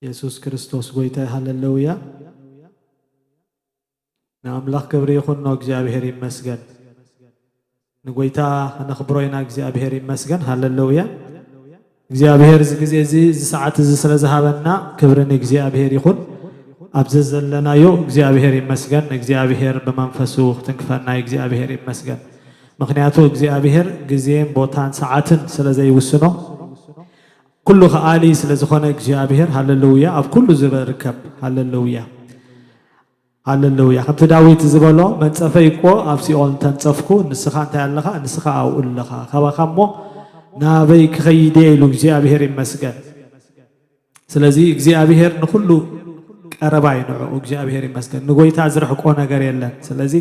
የሱስ ክርስቶስ ጎይታ፣ ሃለሉያ። ንኣምላኽ ክብሪ ይኹኖ፣ እግዚኣብሔር ይመስገን። ንጎይታ ከነኽብሮ ኢና፣ እግዚኣብሔር ይመስገን፣ ሃለሉያ። እግዚኣብሔር እዚ ግዜ እዚ፣ እዚ ሰዓት እዚ ስለ ዝሃበና ክብሪ ንእግዚኣብሔር ይኹን። ኣብዚ ዘለናዮ እግዚኣብሔር ይመስገን። እግዚኣብሔር ብመንፈሱ ክትንክፈና እግዚኣብሔር ይመስገን። ምኽንያቱ እግዚኣብሔር ግዜን ቦታን ሰዓትን ስለ ዘይውስኖ፣ ኩሉ ከኣሊ ስለ ዝኾነ እግዚኣብሔር፣ ሃለሉያ፣ ኣብ ኩሉ ዝርከብ፣ ሃለሉያ፣ ሃለሉያ። ከምቲ ዳዊት ዝበሎ፣ "መንጸፈይ እኮ ኣብ ሲኦል እንተንጸፍኩ፣ ንስኻ እንታይ ኣለኻ? ንስኻ ኣብኡ ኣለኻ። ካባኻ እሞ ናበይ ክኸይድ እየ?" ኢሉ እግዚኣብሔር ይመስገን። ስለዚ እግዚኣብሔር ንኹሉ ቀረባ እዩ፣ ንዕኡ እግዚኣብሔር ይመስገን። ንጎይታ ዝርሕቆ ነገር የለን። ስለዚ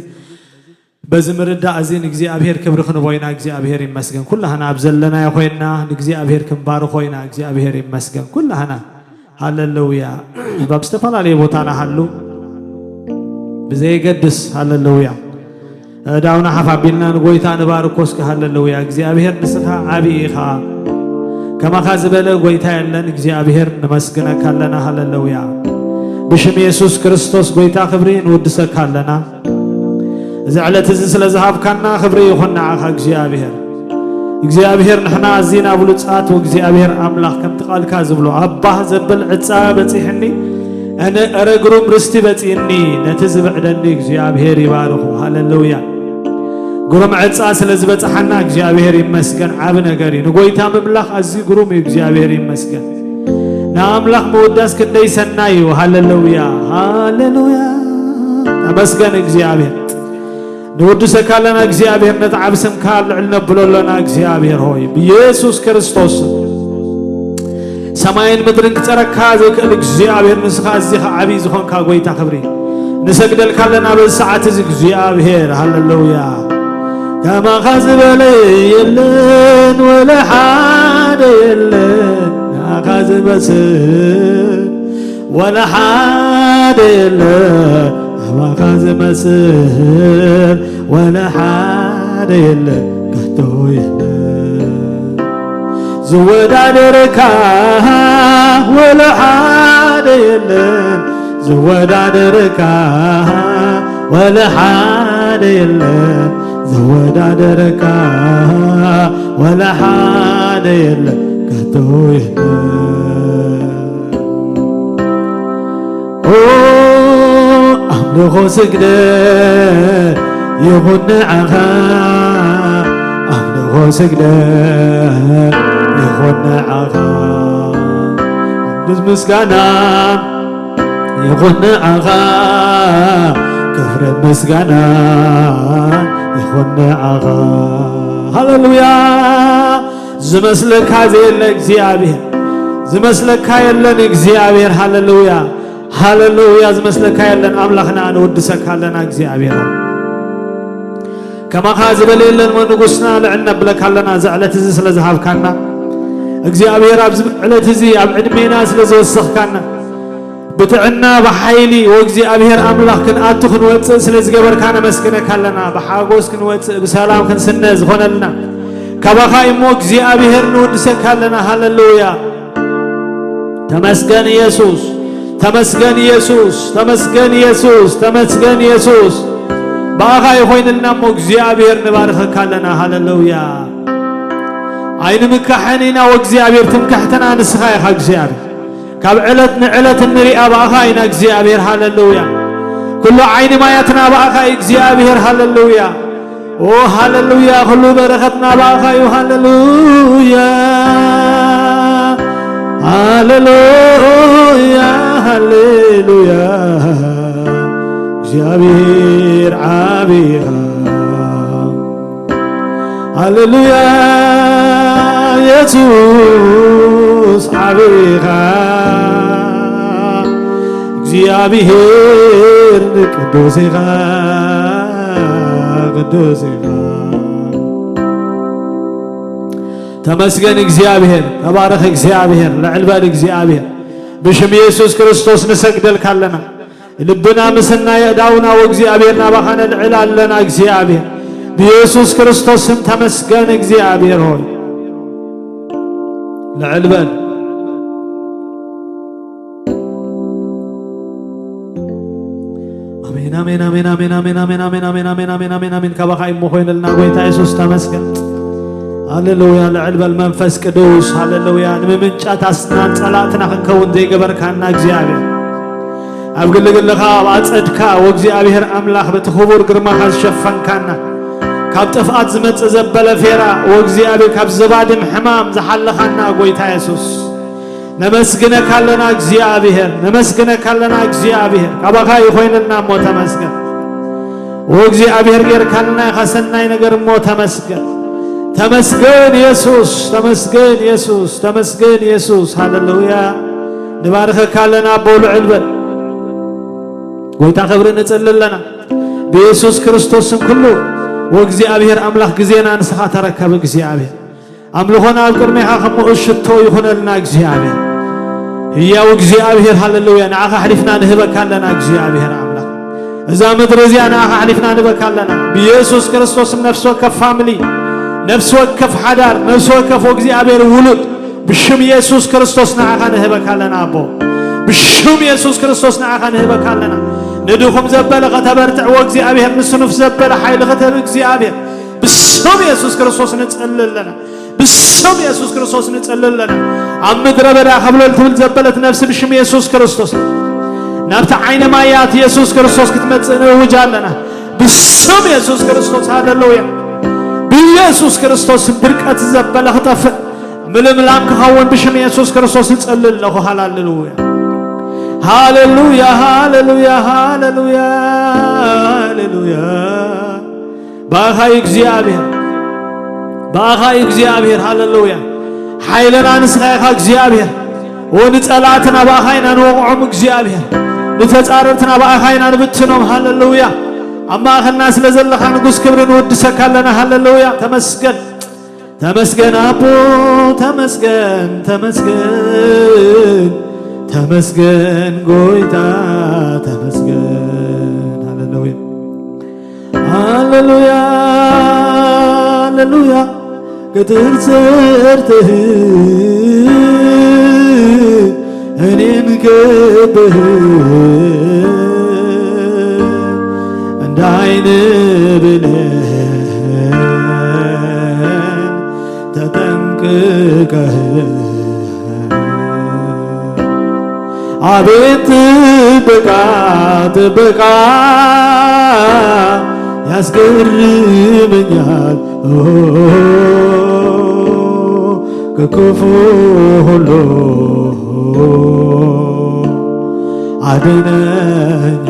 በዚ ምርዳእ እዚ ንእግዚኣብሔር ክብሪ ክንቦ ኢና። እግዚኣብሔር ይመስገን። ኩላህና ኣብ ዘለናዮ ኮይንና ንእግዚኣብሔር ክንባርኾ ኢና። እግዚኣብሔር ይመስገን። ኩላህና ሃለሉያ። ኣብ ዝተፈላለየ ቦታ ንሃሉ ብዘየገድስ፣ ሃለሉያ፣ ኣእዳውና ሓፍ ኣቢልና ንጎይታ ንባርኮ እስከ። ሃለሉያ። እግዚኣብሔር ንስኻ ዓቢ ኢኻ። ከማኻ ዝበለ ጎይታ የለን። እግዚኣብሔር ንመስግነካ ኣለና። ሃለሉያ። ብሽም የሱስ ክርስቶስ ጎይታ ክብሪ ንውድሰካ ኣለና። እዚ ዕለት እዚ ስለ ዝሃብካና ክብሪ ይኹን ንዓኻ እግዚኣብሔር። እግዚኣብሔር ንሕና ኣዚና ብሉጻት ወእግዚኣብሔር ኣምላኽ ከምቲ ቃልካ ዝብሎ ኣባህ ዘብል ዕጻ በጺሕኒ፣ ኣነ እረ ግሩም ርስቲ በጺእኒ፣ ነቲ ዝብዕደኒ እግዚኣብሔር ይባርኹ። ሃለሉያ። ግሩም ዕጻ ስለ ዝበጽሓና እግዚኣብሔር ይመስገን። ዓቢ ነገር እዩ። ንጎይታ ምምላኽ ኣዝዩ ግሩም እዩ። እግዚኣብሔር ይመስገን። ንኣምላኽ ምውዳስ ክንደይ ሰናይ እዩ። ሃለሉያ፣ ሃለሉያ። ተመስገን እግዚኣብሔር። ንውድሰካ ኣለና እግዚኣብሔር፣ ነቲ ዓቢ ስምካ ልዕል ነብሎ ኣለና እግዚኣብሔር ሆይ፣ ብየሱስ ክርስቶስ። ሰማይን ምድርን ክጸረካ ዘይክእል እግዚኣብሔር፣ ንስኻ ኣዚኻ ዓቢ ዝኾንካ ጎይታ ክብሪ። ንሰግደልካ ኣለና በዚ ሰዓት እዚ እግዚኣብሔር። ሃለሉያ። ከማኻ ዝበለ የለን፣ ወለ ሓደ የለን፣ ንዓኻ ዝመስል ወለ ሓደ የለን፣ ከማኻ ዝመስል ወለ ሓደ የለን፣ ከቶ የለን። ዝወዳደረካ ወለ ሓደ የለን፣ ዝወዳደረካ ወለ ሓደ የለን፣ ዝወዳደረካ ወለ ሓደ የለን፣ ከቶ የለን። ኦ ኣምልኾ ስግደት ይኹን ንዓኻ፣ ኣምልኾ ስግደት ይኹን ንዓኻ፣ ኣምልኾ ምስጋና ይኹን ንዓኻ፣ ክብሪ ምስጋና ይኹን ንዓኻ። ሃለሉያ። ዝመስለካ ዘየለ እግዚኣብሔር፣ ዝመስለካ የለን እግዚኣብሔር። ሃለሉያ፣ ሃለሉያ። ዝመስለካ የለን ኣምላኽና፣ ንውድሰካ ኣለና እግዚኣብሔር። ከማኻ ዝበለ የለን እሞ ንጉስና፣ ልዕል ነብለካ ኣለና፣ እዚ ዕለት እዚ ስለ ዝሃብካና እግዚኣብሔር፣ ኣብዚ ዕለት እዚ ኣብ ዕድሜና ስለ ዝወሰኽካና፣ ብጥዕና ብሓይሊ ወእግዚኣብሔር ኣምላኽ ክንኣቱ ክንወፅእ ስለ ዝገበርካ ነመስግነካ ኣለና። ብሓጎስ ክንወፅእ ብሰላም ክንስነ ዝኾነልና ካባኻ እሞ እግዚኣብሔር ንውድሰካ ኣለና። ሃለሉያ። ተመስገን ኢየሱስ፣ ተመስገን ኢየሱስ፣ ተመስገን ኢየሱስ፣ ተመስገን ኢየሱስ። ብኣኻ ይኾይንልና እሞ እግዚኣብሔር ንባርኸካ ኣለና። ሃለሉያ። ኣይንምካሕን ኢና ወእግዚኣብሔር፣ ትምክሕትና ንስኻ ኢኻ እግዚኣብሔር። ካብ ዕለት ንዕለት እንሪኣ ብኣኻ ኢና እግዚኣብሔር። ሃለሉያ። ኩሉ ዓይኒ ማያትና ብኣኻ እዩ እግዚኣብሔር። ሃለሉያ። ኦ ሃለሉያ። ኩሉ በረኸትና ብኣኻ እዩ። ሃለሉያ፣ ሃለሉያ፣ ሃሌሉያ። እግዚኣብሔር ዓቢ ኢኻ። ሃሌሉያ። የሱስ ዓቢ ኢኻ፣ እግዚኣብሔር ቅዱስ ኢኻ፣ ቅዱስ ኢኻ። ተመስገን እግዚኣብሔር፣ ተባረኽ እግዚኣብሔር፣ ልዕል በል እግዚኣብሔር። ብሽም የሱስ ክርስቶስ ንሰግደልካ ኣለና። ልብና ምስናይ ኣእዳውና ወእግዚኣብሔር ናባኻ ነልዕል ኣለና እግዚኣብሔር። ብየሱስ ክርስቶስ ስም ተመስገን እግዚኣብሔር ሆይ። ልዕል በል። ኣሜን፣ ኣሜን፣ ኣሜን፣ ኣሜን፣ ኣሜን፣ ኣሜን፣ ኣሜን፣ ኣሜን፣ ኣሜን፣ ኣሜን፣ ኣሜን። ካባኻ ይሞ ኮይነልና ጎይታ የሱስ ተመስገን። ሃሌሉያ፣ ልዕል በል መንፈስ ቅዱስ፣ ሃሌሉያ። ንምምንጫት ኣስናን ጸላእትና ክንከውን ዘይገበርካና እግዚኣብሔር፣ ኣብ ግልግልኻ ኣብ ኣጸድካ ወእግዚኣብሔር ኣምላኽ በቲ ክቡር ግርማኻ ዝሸፈንካና፣ ካብ ጥፍኣት ዝመጽእ ዘበለ ፌራ ወእግዚኣብሔር ካብ ዘባድም ሕማም ዝሓለኻና ጎይታ የሱስ፣ ነመስግነካ ኣለና እግዚኣብሔር፣ ነመስግነካ ኣለና እግዚኣብሔር። ካባኻ ይኾይንልና እሞ ተመስገን። ወእግዚኣብሔር ጌርካልና ኢኻ ሰናይ ነገር እሞ ተመስገን። ተመስገን የሱስ፣ ተመስገን የሱስ፣ ተመስገን የሱስ። ሃሌሉያ። ንባርኸካ ኣለና ኣቦ ልዕል በል። ጎይታ ክብሪ ንጽሊ ኣለና። ብየሱስ ክርስቶስ ስም ኩሉ ወእግዚኣብሔር ኣምላኽ ግዜና ንስኻ ተረከብ እግዚኣብሔር። ኣምልኾና ኣብ ቅድሜኻ ከም ምኡዝ ሽቶ ይኹነልና እግዚኣብሔር። ህያው እግዚኣብሔር ሃሌሉያ፣ ንዓኻ ኣሕሊፍና ንህበካ ኣለና እግዚኣብሔር ኣምላኽ። እዛ ምድሪ እዚኣ ንዓኻ ኣሕሊፍና ንህበካ ኣለና። ብየሱስ ክርስቶስ ስም ነፍሲ ወከፍ ፋሚሊ፣ ነፍሲ ወከፍ ሓዳር፣ ነፍሲ ወከፍ እግዚኣብሔር ውሉድ ብሽም የሱስ ክርስቶስ ንዓኻ ንህበካ ኣለና ኣቦ። ብሽም የሱስ ክርስቶስ ንዓኻ ንህበካ ኣለና። ንድኹም ዘበለ ከተበርትዕ ወእግዚኣብሔር፣ ንስኑፍ ዘበለ ሓይሊ ክትህብ እግዚኣብሔር ብስም የሱስ ክርስቶስ ንጸሊ ኣለና። ብስም የሱስ ክርስቶስ ንጸሊ ኣለና። ኣብ ምድረ በዳ ከብለል ትብል ዘበለት ነፍሲ ብሽም የሱስ ክርስቶስ ናብቲ ዓይኒ ማያት የሱስ ክርስቶስ ክትመጽእ ንእውጅ ኣለና። ብስም የሱስ ክርስቶስ ሃሌሉያ። ብየሱስ ክርስቶስ ድርቀት ዘበለ ክጠፍእ ምልምላም ክኸውን ብሽም የሱስ ክርስቶስ እጸሊ ኣለኹ። ሃሌሉያ፣ ሃሌሉያ፣ ሃሌሉያ፣ ሃሌሉያ፣ ሃሌሉያ። ብኣኻ እዩ እግዚኣብሔር፣ ብኣኻ እዩ እግዚኣብሔር። ሃሌሉያ። ሓይልና ንስኻ ኢኻ እግዚኣብሔር። ወንጸላእትና ብኣኻ ኢና ንወቕዖም እግዚኣብሔር። ንተጻረርትና ብኣኻ ኢና ንብትኖም። ሃሌሉያ። ኣብ ማእኸልና ስለ ዘለኻ ንጉስ ክብሪ ንውድሰካ ኣለና። ሃሌሉያ። ተመስገን። ተመስገን ኣቦ፣ ተመስገን፣ ተመስገን፣ ተመስገን ጎይታ፣ ተመስገን። ሃሌሉያ፣ ሃሌሉያ፣ ሃሌሉያ። ቅጥር ሰርተህ እኔን ከበህ እንደ ዓይን ብሌን ተጠንቅቀህ አቤት ጥበቃ ጥበቃ ያስገርመኛል ከክፉ ሁሉ አድነኛ።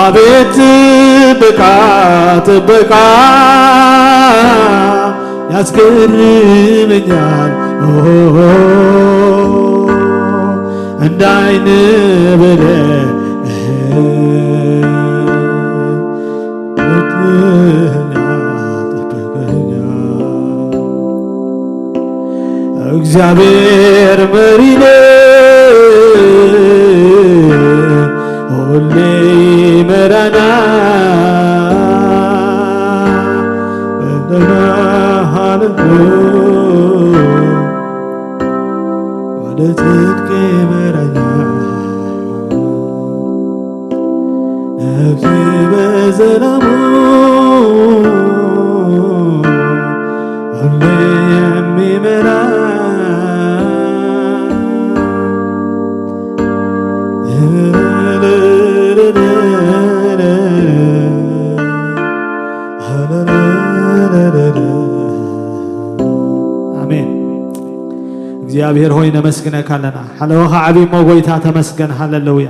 አቤት ጥበቃ ጥበቃ ያስገርመኛል እንደ ዓይን ብሌን እግዚአብሔር መሪ ነው ሁሌ ይመራናል በደህና ሀለፉ ወደ ጽድቅ ይመራኛል። ነፍሴ በሰላሙ ሁሌ የሚመራ ኣሜን። እግዚኣብሔር ሆይ ነመስግነካ ኣለና። ሓለወኻ ዓብይ እሞ ጎይታ ተመስገን። ሃለሉያ።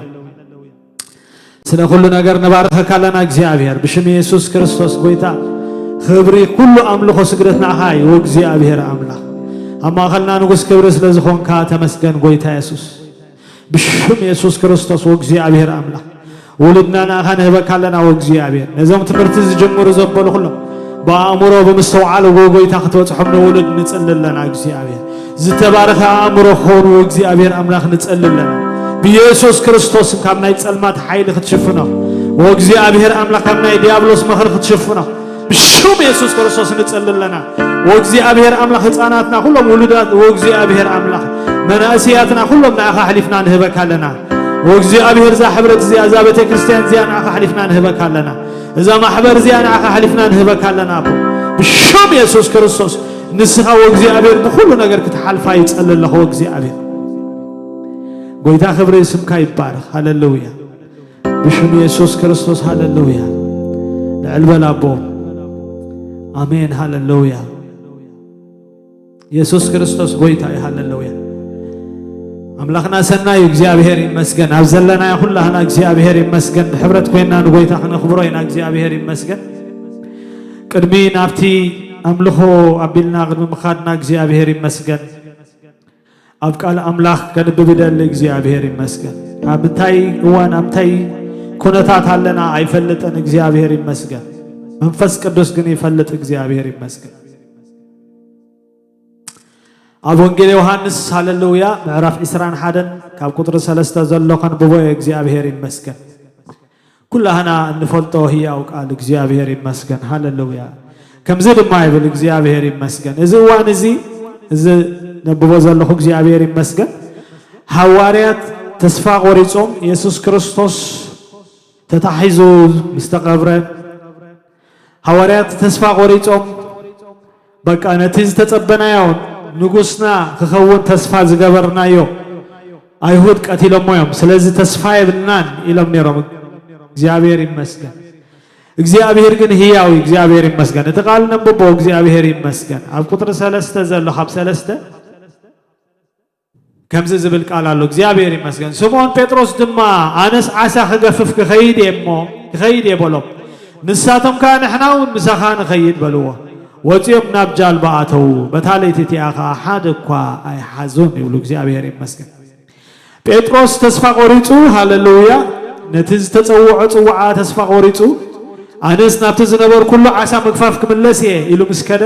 ስለ ኩሉ ነገር ንባርኸካ ኣለና እግዚኣብሔር። ብሽም የሱስ ክርስቶስ ጎይታ ክብሪ ኩሉ ኣምልኾ ስግደት ንዓኻ እዩ እግዚኣብሔር ኣምላኽ። ኣብ ማእኸልና ንጉስ ክብሪ ስለ ዝኾንካ ተመስገን ጎይታ የሱስ። ብሽም የሱስ ክርስቶስ ወእግዚኣብሔር ኣምላኽ ውሉድና ንኣኻ ንህበካ ኣለና ወእግዚኣብሔር። ነዞም ትምህርቲ ዝጅምሩ ዘበሉ ኩሎም ብኣእምሮ ብምስተውዓል ጎጎይታ ክትበጽሖም ንውሉድ ንጽሊ ኣለና እግዚኣብሔር። ዝተባረኸ ኣእምሮ ክኸውን ወእግዚኣብሔር ኣምላኽ ንጸሊ ኣለና። ብየሱስ ክርስቶስ ካብ ናይ ጸልማት ሓይሊ ክትሽፍኖም ወእግዚኣብሔር ኣምላኽ ካብ ናይ ዲያብሎስ ምኽሪ ክትሽፍኖም ብሽም የሱስ ክርስቶስ ንጸሊ ኣለና። ወእግዚኣብሔር ኣምላኽ ህፃናትና ኩሎም ውሉዳት ወእግዚኣብሔር ኣምላኽ መናእሰያትና ኩሎም ንኣኻ ኣሕሊፍና ንህበካ ኣለና። ወእግዚኣብሔር፣ እዛ ሕብረት እዚኣ፣ እዛ ቤተ ክርስቲያን እዚኣ ንዓኻ ኣሕሊፍና ንህበካ ኣለና። እዛ ማሕበር እዚኣ ንዓኻ ኣሕሊፍና ንህበካ ኣለና። ኣቦ፣ ብሽም የሱስ ክርስቶስ፣ ንስኻ ወእግዚኣብሔር ብኹሉ ነገር ክትሓልፋ ይጸሊ ኣለኹ። ወእግዚኣብሔር፣ ጎይታ፣ ክብሪ ስምካ ይባረኽ። ሃሌሉያ። ብሽም የሱስ ክርስቶስ፣ ሃሌሉያ። ልዕል በል ኣቦ። ኣሜን፣ ሃሌሉያ። የሱስ ክርስቶስ ጎይታ እዩ። ሃሌሉያ። ኣምላኽና ሰናይ እዩ፣ እግዚኣብሔር ይመስገን። ኣብ ዘለናዮ ኩላህና እግዚኣብሔር ይመስገን። ብሕብረት ኮይንና ንጎይታ ክነኽብሮ ኢና፣ እግዚኣብሔር ይመስገን። ቅድሚ ናብቲ ኣምልኾ ኣቢልና ቅድሚ ምኻድና እግዚኣብሔር ይመስገን። ኣብ ቃል ኣምላኽ ከንብብ ይደሊ፣ እግዚኣብሔር ይመስገን። ኣብ እንታይ እዋን፣ ኣብ እንታይ ኩነታት ኣለና ኣይፈልጥን፣ እግዚኣብሔር ይመስገን። መንፈስ ቅዱስ ግን ይፈልጥ፣ እግዚኣብሔር ይመስገን። ኣብ ወንጌል ዮሃንስ፣ ሃሌሉያ፣ ምዕራፍ ዕስራን ሓደን ካብ ቁጽሪ ሰለስተ ዘሎ ከንብቦ እየ፣ እግዚኣብሔር ይመስገን። ኩላህና እንፈልጦ ህያው ቃል፣ እግዚኣብሔር ይመስገን። ሃሌሉያ። ከምዚ ድማ ይብል፣ እግዚኣብሔር ይመስገን። እዚ እዋን እዚ፣ እዚ ነብቦ ዘለኹ እግዚኣብሔር ይመስገን። ሃዋርያት ተስፋ ቆሪጾም፣ የሱስ ክርስቶስ ተታሒዙ ምስ ተቐብረ፣ ሃዋርያት ተስፋ ቆሪጾም፣ በቃ ነቲ ዝተጸበናዮ ንጉስና ክኸውን ተስፋ ዝገበርናዮ ኣይሁድ ቀቲሎሞ እዮም። ስለዚ ተስፋ የብልናን ኢሎም ነይሮም። እግዚኣብሔር ይመስገን። እግዚኣብሔር ግን ህያው እዩ። እግዚኣብሔር ይመስገን። እቲ ቃል ነንብቦ። እግዚኣብሔር ይመስገን። ኣብ ቁጥሪ ሰለስተ ዘሎ፣ ካብ ሰለስተ ከምዚ ዝብል ቃል ኣሎ። እግዚኣብሔር ይመስገን። ስምዖን ጴጥሮስ ድማ፣ ኣነስ ዓሳ ክገፍፍ ክኸይድ እየ እሞ፣ ክኸይድ እየ በሎም። ንሳቶም ከኣ፣ ንሕና እውን ምሳኻ ንኸይድ በልዎ። ወጺኦም ናብ ጃልባ ኣተዉ። በታ ለይቲ እቲኣ ከኣ ሓደ እኳ ኣይሓዙን ይብሉ። እግዚኣብሔር ይመስገን። ጴጥሮስ ተስፋ ቆሪጹ፣ ሃሌሉያ፣ ነቲ ዝተጸውዖ ጽውዓ ተስፋ ቆሪጹ፣ ኣነስ ናብቲ ዝነበርኩሉ ዓሳ ምግፋፍ ክምለስ እየ ኢሉ ምስ ከደ፣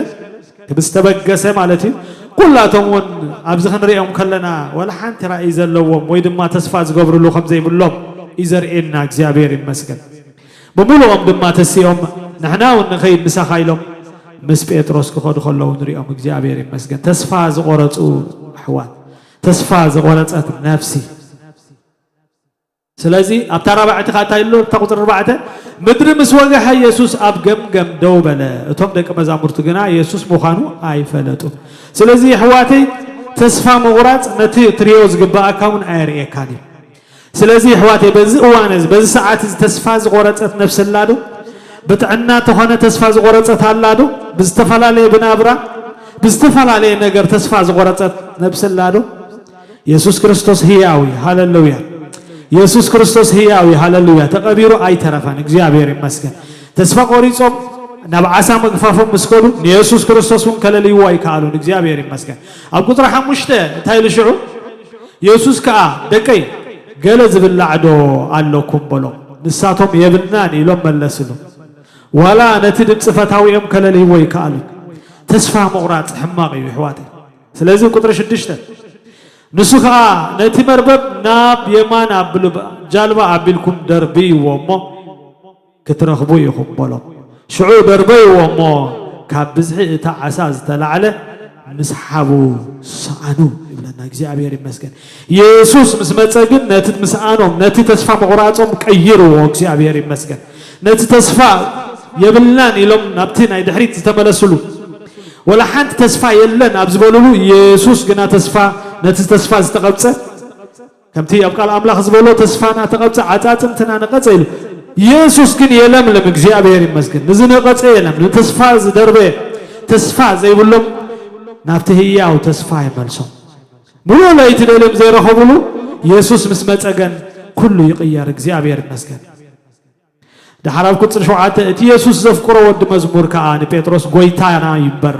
ምስ ተበገሰ ማለት እዩ። ኩላቶም እውን ኣብዚ ክንሪኦም ከለና፣ ዋላ ሓንቲ ራእይ ዘለዎም ወይ ድማ ተስፋ ዝገብርሉ ከም ዘይብሎም እዩ ዘርእየና። እግዚኣብሔር ይመስገን። ብምሉኦም ድማ ተሲኦም፣ ንሕና እውን ንኸይድ ምሳኻ ኢሎም ምስ ጴጥሮስ ክኸዱ ከለዉ ንሪኦም። እግዚኣብሔር ይመስገን። ተስፋ ዝቆረጹ ኣሕዋት፣ ተስፋ ዝቆረጸት ነፍሲ። ስለዚ ኣብታ ራብዐቲ ኻታ ኢሉ፣ ኣብታ ቁጽሪ ኣርባዕተ፣ ምድሪ ምስ ወገሐ የሱስ ኣብ ገምገም ደው በለ። እቶም ደቂ መዛሙርቱ ግና የሱስ ምዃኑ ኣይፈለጡን። ስለዚ ኣሕዋተይ፣ ተስፋ ምቑራጽ ነቲ ትሪኦ ዝግብኣካ እውን ኣየርእየካን እዩ። ስለዚ ኣሕዋተይ፣ በዚ እዋን እዚ፣ በዚ ሰዓት እዚ ተስፋ ዝቆረጸት ነፍሲ ኣላ ዶ? ብጥዕና ተኾነ ተስፋ ዝቆረጸት ኣላ ዶ? ብዝተፈላለየ፣ ብናብራ፣ ብዝተፈላለየ ነገር ተስፋ ዝቆረጸት ነፍሲ ኣላ ዶ? የሱስ ክርስቶስ ህያው እዩ። ሃሌሉያ። የሱስ ክርስቶስ ህያው እዩ። ሃሌሉያ። ተቐቢሩ ኣይተረፈን። እግዚኣብሔር ይመስገን። ተስፋ ቆሪጾም ናብ ዓሳ ምግፋፎም ምስ ከዱ፣ ንየሱስ ክርስቶስ እውን ከለልይዎ ኣይከኣሉን። እግዚኣብሔር ይመስገን። ኣብ ቁጽሪ ሓሙሽተ እንታይ ኢሉ ሽዑ? የሱስ ከኣ፣ ደቀይ፣ ገለ ዝብላዕ ዶ ኣለኩም? በሎም። ንሳቶም፣ የብልናን ኢሎም መለስሉ። ዋላ ነቲ ድምጺ ፈታዊኦም ከለልይዎ ኣይከኣሉን። ተስፋ ምቑራጽ ሕማቕ እዩ፣ ኣሕዋተይ። ስለዚ ቁጽሪ ሽዱሽተ፣ ንሱ ኸኣ ነቲ መርበብ ናብ የማን ኣብሉ፣ ጃልባ ኣቢልኩም ደርብይዎ እሞ ክትረኽቡ ኢኹም በሎም። ሽዑ ደርበይዎ እሞ ካብ ብዝሒ እታ ዓሳ ዝተላዕለ ምስሓቡ ሰኣኑ ይብለና። እግዚኣብሔር ይመስገን። የሱስ ምስ መጸ ግን ነቲ ምስኣኖም፣ ነቲ ተስፋ ምቑራጾም ቀይርዎ። እግዚኣብሔር ይመስገን። ነቲ ተስፋ የብልናን ኢሎም ናብቲ ናይ ድሕሪት ዝተመለስሉ፣ ወላ ሓንቲ ተስፋ የለን ኣብ ዝበልሉ፣ የሱስ ግና ተስፋ፣ ነቲ ተስፋ ዝተቐብጸ፣ ከምቲ ኣብ ቃል ኣምላኽ ዝበሎ፣ "ተስፋና ተቐብጸ፣ ዓጻጽምትና ነቐጸ" ኢሉ። የሱስ ግን የለምልም፣ እግዚኣብሔር ይመስገን። ንዝነቐጸ የለም፣ ንተስፋ ዝደርበየ፣ ተስፋ ዘይብሎም ናብቲ ህያው ተስፋ ይመልሶም። ምሉእ ለይቲ ደልዮም ዘይረኸብሉ፣ የሱስ ምስ መጸ ግን ኩሉ ይቕየር። እግዚኣብሔር ይመስገን። ደሓር ኣብ ቁጽሪ ሸውዓተ፣ እቲ የሱስ ዘፍቅሮ ወዲ መዝሙር ከኣ ንጴጥሮስ፣ "ጎይታና ይንበር፣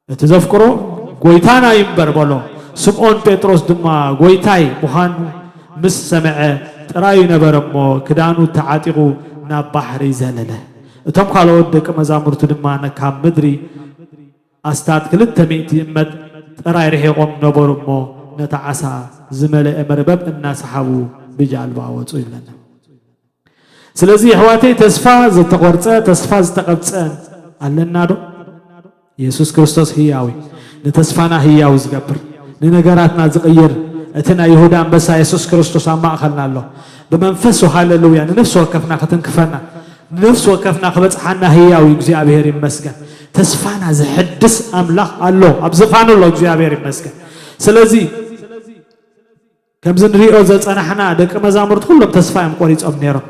እቲ ዘፍቅሮ ጎይታና ይንበር" በሎ። ስምዖን ጴጥሮስ ድማ ጎይታይ ምዃኑ ምስ ሰምዐ፣ ጥራዩ ነበረ እሞ ክዳኑ ተዓጢቑ ናብ ባሕሪ ዘለለ። እቶም ካልኦት ደቂ መዛሙርቱ ድማ ነ-፣ ካብ ምድሪ ኣስታት ክልተ ሚእቲ እመት ጥራይ ርሒቖም ነበሩ እሞ፣ ነታ ዓሳ ዝመልአ መርበብ እናሰሓቡ ብጃልባ ወጹ ይብለና። ስለዚ ኣሕዋተይ፣ ተስፋ ዝተቖርጸ፣ ተስፋ ዝተቐብጸ ኣለና ዶ? የሱስ ክርስቶስ ህያው እዩ። ንተስፋና ህያው ዝገብር፣ ንነገራትና ዝቕይር፣ እቲ ናይ ይሁዳ ኣንበሳ የሱስ ክርስቶስ ኣብ ማእኸልና ኣሎ። ብመንፈሱ፣ ሃሌሉያ፣ ንነፍሲ ወከፍና ክትንክፈና፣ ንነፍሲ ወከፍና ክበጽሓና ህያው እዩ። እግዚኣብሔር ይመስገን። ተስፋና ዘሐድስ ኣምላኽ ኣሎ፣ ኣብ ዝፋኑ ኣሎ። እግዚኣብሔር ይመስገን። ስለዚ ከምዚ ንሪኦ ዘጸናሕና ደቂ መዛሙርት ኩሎም ተስፋ እዮም ቆሪጾም ነይሮም።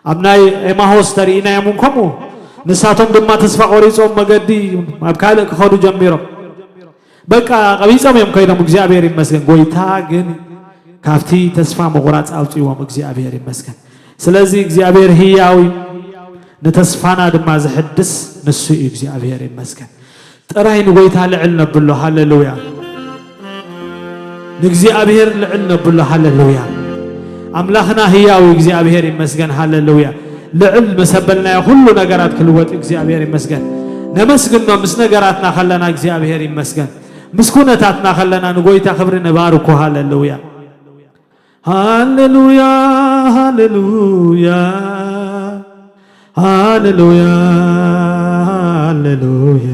ኣብ ናይ ኤማሆስ ተርእይናዮም እውን ከምኡ፣ ንሳቶም ድማ ተስፋ ቆሪጾም መገዲ ኣብ ካልእ ክኸዱ ጀሚሮም። በቃ ቀቢጾም እዮም ከይዶም። እግዚኣብሔር ይመስገን። ጎይታ ግን ካብቲ ተስፋ ምቑራጽ ኣውጽእዎም። እግዚኣብሔር ይመስገን። ስለዚ እግዚኣብሔር ህያው እዩ፣ ንተስፋና ድማ ዝሕድስ ንሱ እዩ። እግዚኣብሔር ይመስገን። ጥራይ ንጎይታ ልዕል ነብሎ። ሃሌሉያ። ንእግዚኣብሔር ልዕል ነብሎ። ሃሌሉያ። ኣምላኽና ህያው እዩ። እግዚኣብሔር ይመስገን። ሃሌሉያ። ልዕል መሰበልናዮ ኩሉ ነገራት ክልወጥ እዩ። እግዚኣብሔር ይመስገን። ነመስግኖ ምስ ነገራትና ከለና እግዚኣብሔር ይመስገን። ምስ ኩነታትና ከለና ንጎይታ ክብሪ ንባርኮ። ሃሌሉያ። ሃሌሉያ፣ ሃሌሉያ፣ ሃሌሉያ፣ ሃሌሉያ።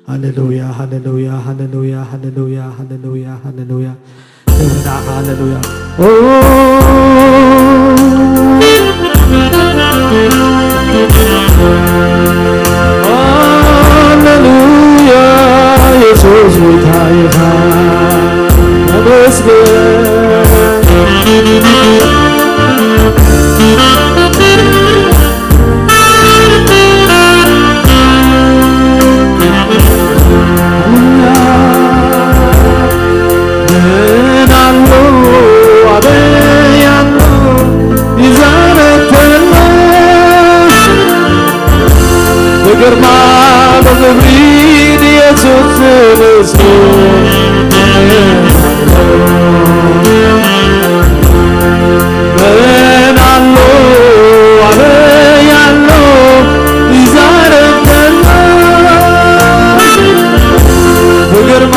ሃሌሉያ፣ ሃሌሉያ፣ ሃሌሉያ፣ ሃሌሉያ፣ ሃሌሉያ፣ ሃሌሉያ። ክብሪ ንዓኻ፣ ሃሌሉያ። ኦ፣ ሃሌሉያ፣ የሱስ ጎይታ ኢኻ። ተመስገን። ምን ኣሎ ኣበይ ኣሎ ይዛረብ ተሎ፣ ብግርማ ብኽብሪ ንየሱስ ንመስሎ። ምን ኣሎ ኣበይ ኣሎ ይዛረብ ተሎ፣ ብግርማ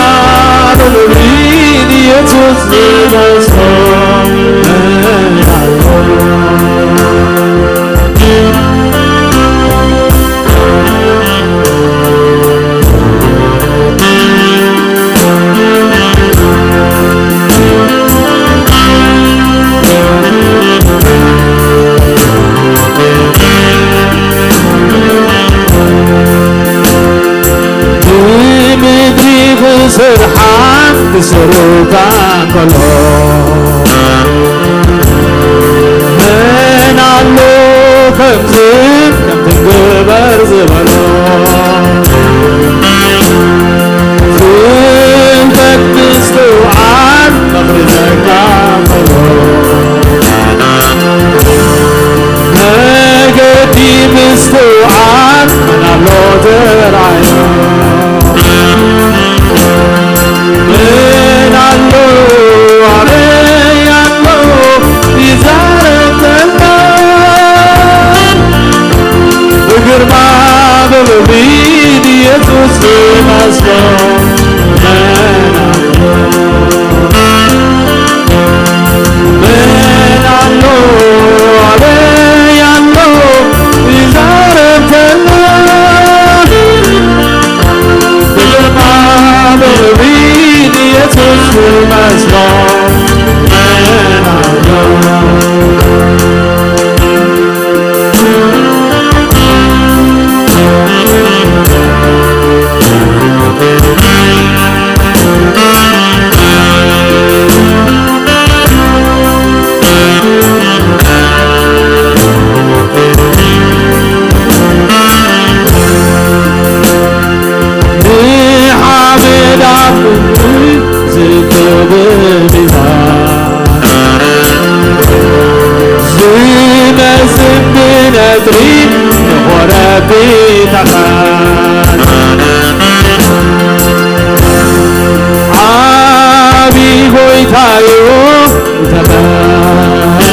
ብኽብሪ ንየሱስ ዝመስሎ ምን ኣሎ? ብምድሪ ክስርሓን ክስርታ እንከሎ፣ መን ኣሎ ከምዝን ከምትን ግበር ዝበሎ? ፍልጠት ምስትውዓል ምኽሪ ዘካፈሎ፣ መገዲ ምስትውዓል መን ኣሎ ዘርኣዮ? ምን ኣሎ ኣበይ ኣሎ ይዛረብ ተሎ፣ ብግርማ ብኽብሪ ንየሱስ ዝመስሎ መን ኣሎ? ምን ኣሎ ኣበይ ኣሎ ይዛረብ ተሎ፣ ብግርማ ብኽብሪ ንየሱስ ዝመስሎ መን ኣሎ? ንሓመድ ኣብ ምድሪ ዝክብብ ሚዛን፣ ዝመዝን ብነጥሪ ንኾረብታታት። ዓቢ ጎይታዮ ተመርማሪ፣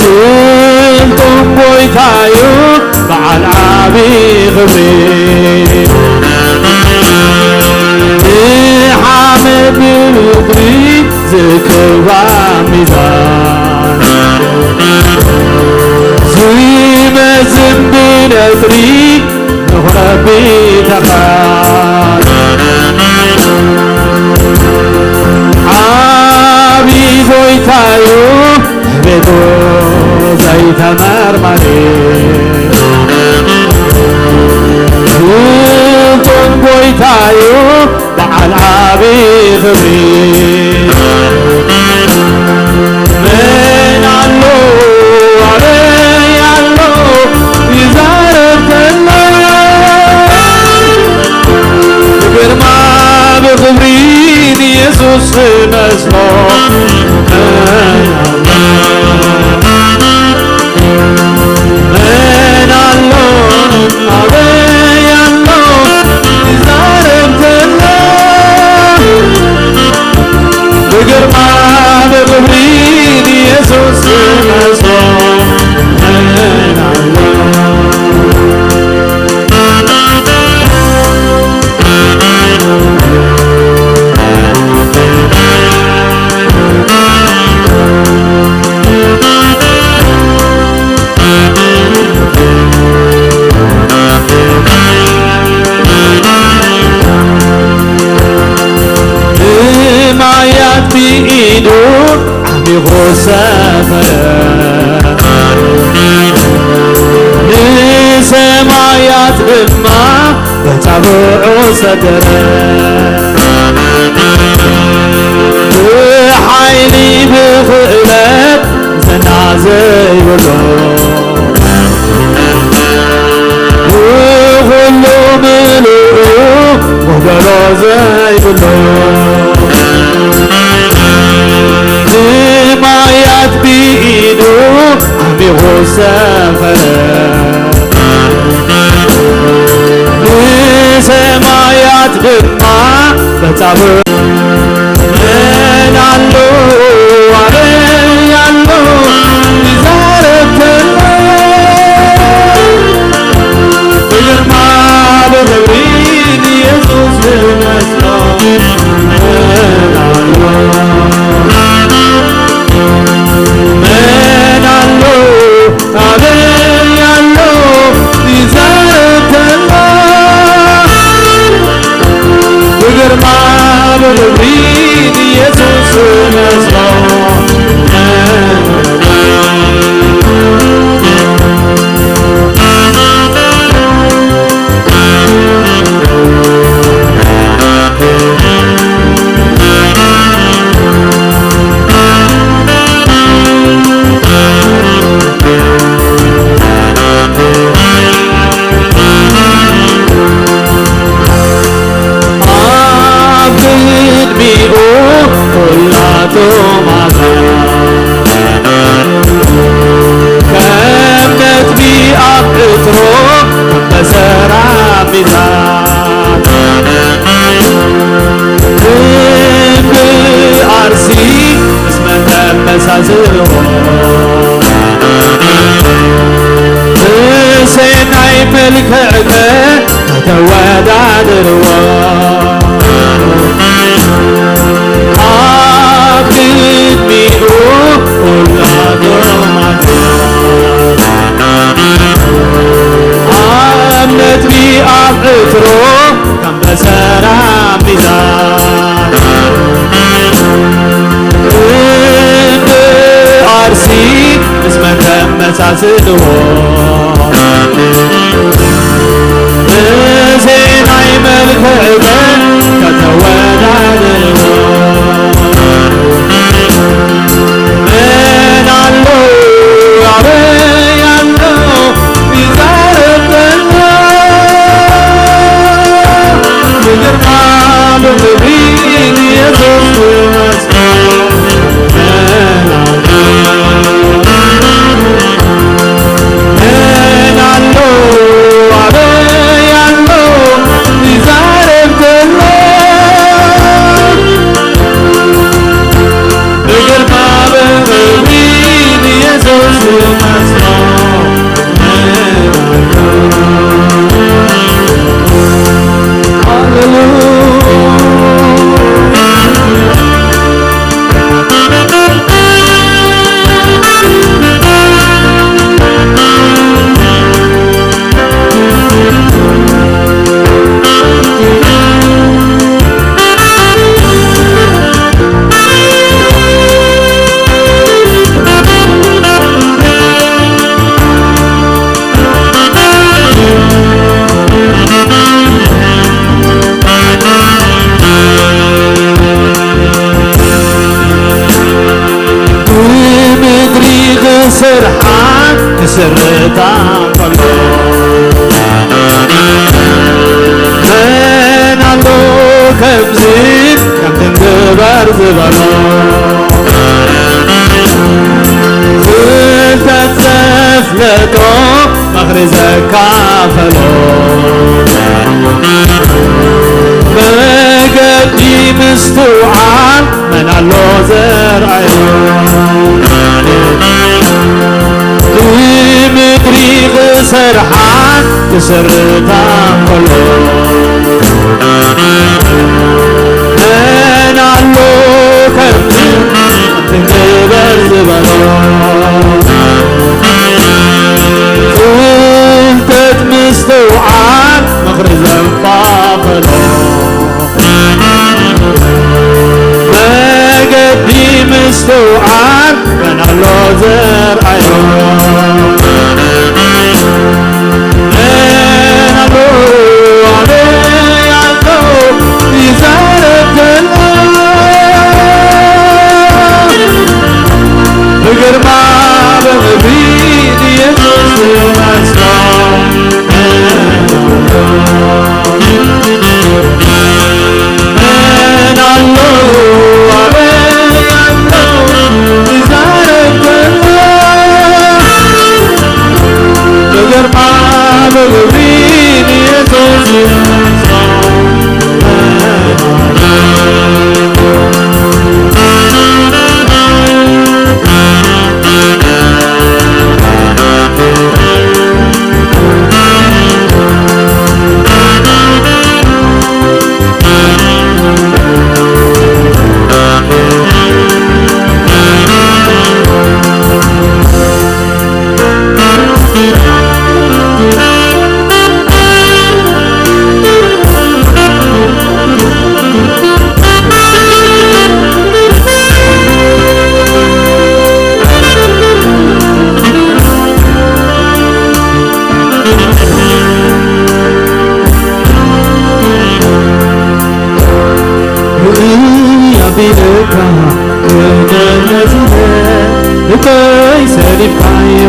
ስልጡን ጎይታዮ በዓል ዓቢ ክብሪ። ንሓመድ ብምድሪ ዝክባ ሚዛን፣ ዝመዝን ብነጥሪ ንኹነ ቢተኻ ዓቢ ጎይታዩ፣ ቤቱ ዘይተመርማሪ ፍጹም ጎይታዩ፣ በዓል ዓቢ ክብሪ። መን ኣሎ ኣበይ ኣሎ ይዛረብ ተሎ፣ ብግርማ ብኽብሪ ንየሱስ ዝመስሎ። መን ኣሎ መን ኣሎ ኣበይ ኣሎ ይዛረብ ዘሎ፣ ብግርማ ብኽብሪ ንየሱስ ዝመስሎ መን ኣሎ? ንማያት ብኢዱ ዓሚቑ ሰፈረ፣ ንሰማያት ድማ በጻብዑ ሰገረ። ብሓይሊ ብኽእለት ዝና ዘይብሉ፣ ብኹሉ ምሉኡ ጎደሎ ዘይብሉ፣ ንማያት ብኢዱ ዓሚቑ ሰፈረ፣ ንሰማያት ድማ በጻብዑ። መን ኣሎ ኣበይ ኣሎ ይዛረብ ተሎ፣ ብግርማ ብኽብሪ ንየሱስ ዝመስሎ። መን ኣሎ መን ኣሎ ኣበይ ኣሎ ይዛረብ ተሎ፣ ብግርማ ብኽብሪ ንየሱስ ዝመስሎ። ኣብ ቅድሚኡ ኩላቶም ኣሕዛብ፣ ከም ነጥቢ ኣብ ዕትሮ፣ ከም መሰራ ሚዛን። እምቢ ኣርሲ ምስ መን ተመሳስልዎ? ብሰናይ መልክዕከ ከተወዳድርዎ? ኣብ ቅድሚኡ ኩላቶም ኣሕዛብ፣ ኣብ ነጥቢ ኣብ ዕትሮ ከም መሰራ ሚዛን። ክንዲ ኣርሲ ምስ መን ተመሳስልዎ? ብሰናይ መልክዕከ ከተወዳድርዎ? መን ኣሎ ኣበይ ኣሎ ይዛረብ ዘሎ፣ ብግርማ ብኽብሪ ንየሱስ ክመስሎ። መን ኣሎ ዘካፈሎ መገዲ ምስትውዓል መን ኣሎ ዘርኣዮ? ንምድሪ ክሰርሓን ክሰርታ ከሎ መን ኣሎ ከምዚ ትግበር ዝበሎ? ፍልጠት ምስትውዓል ምኽሪ ዘንፋፈሎ መገዲ ምስትውዓል መን ኣሎ ዘርኣዮ? መን ኣሎ ኣበይ ኣሎ ይዛረብ ዘሎ? ብግርማ ብምድሪ ንየሱስ ይመስሎ። መን ኣሎ ኣበይ ኣሎ ይዛረብ ዘሎ? ብግርማ ብግብሪ ንየሱስ ይመስሎ። ርእይ ኣቢለካ ክነነዝነ ልበይ ሰሊፍካዮ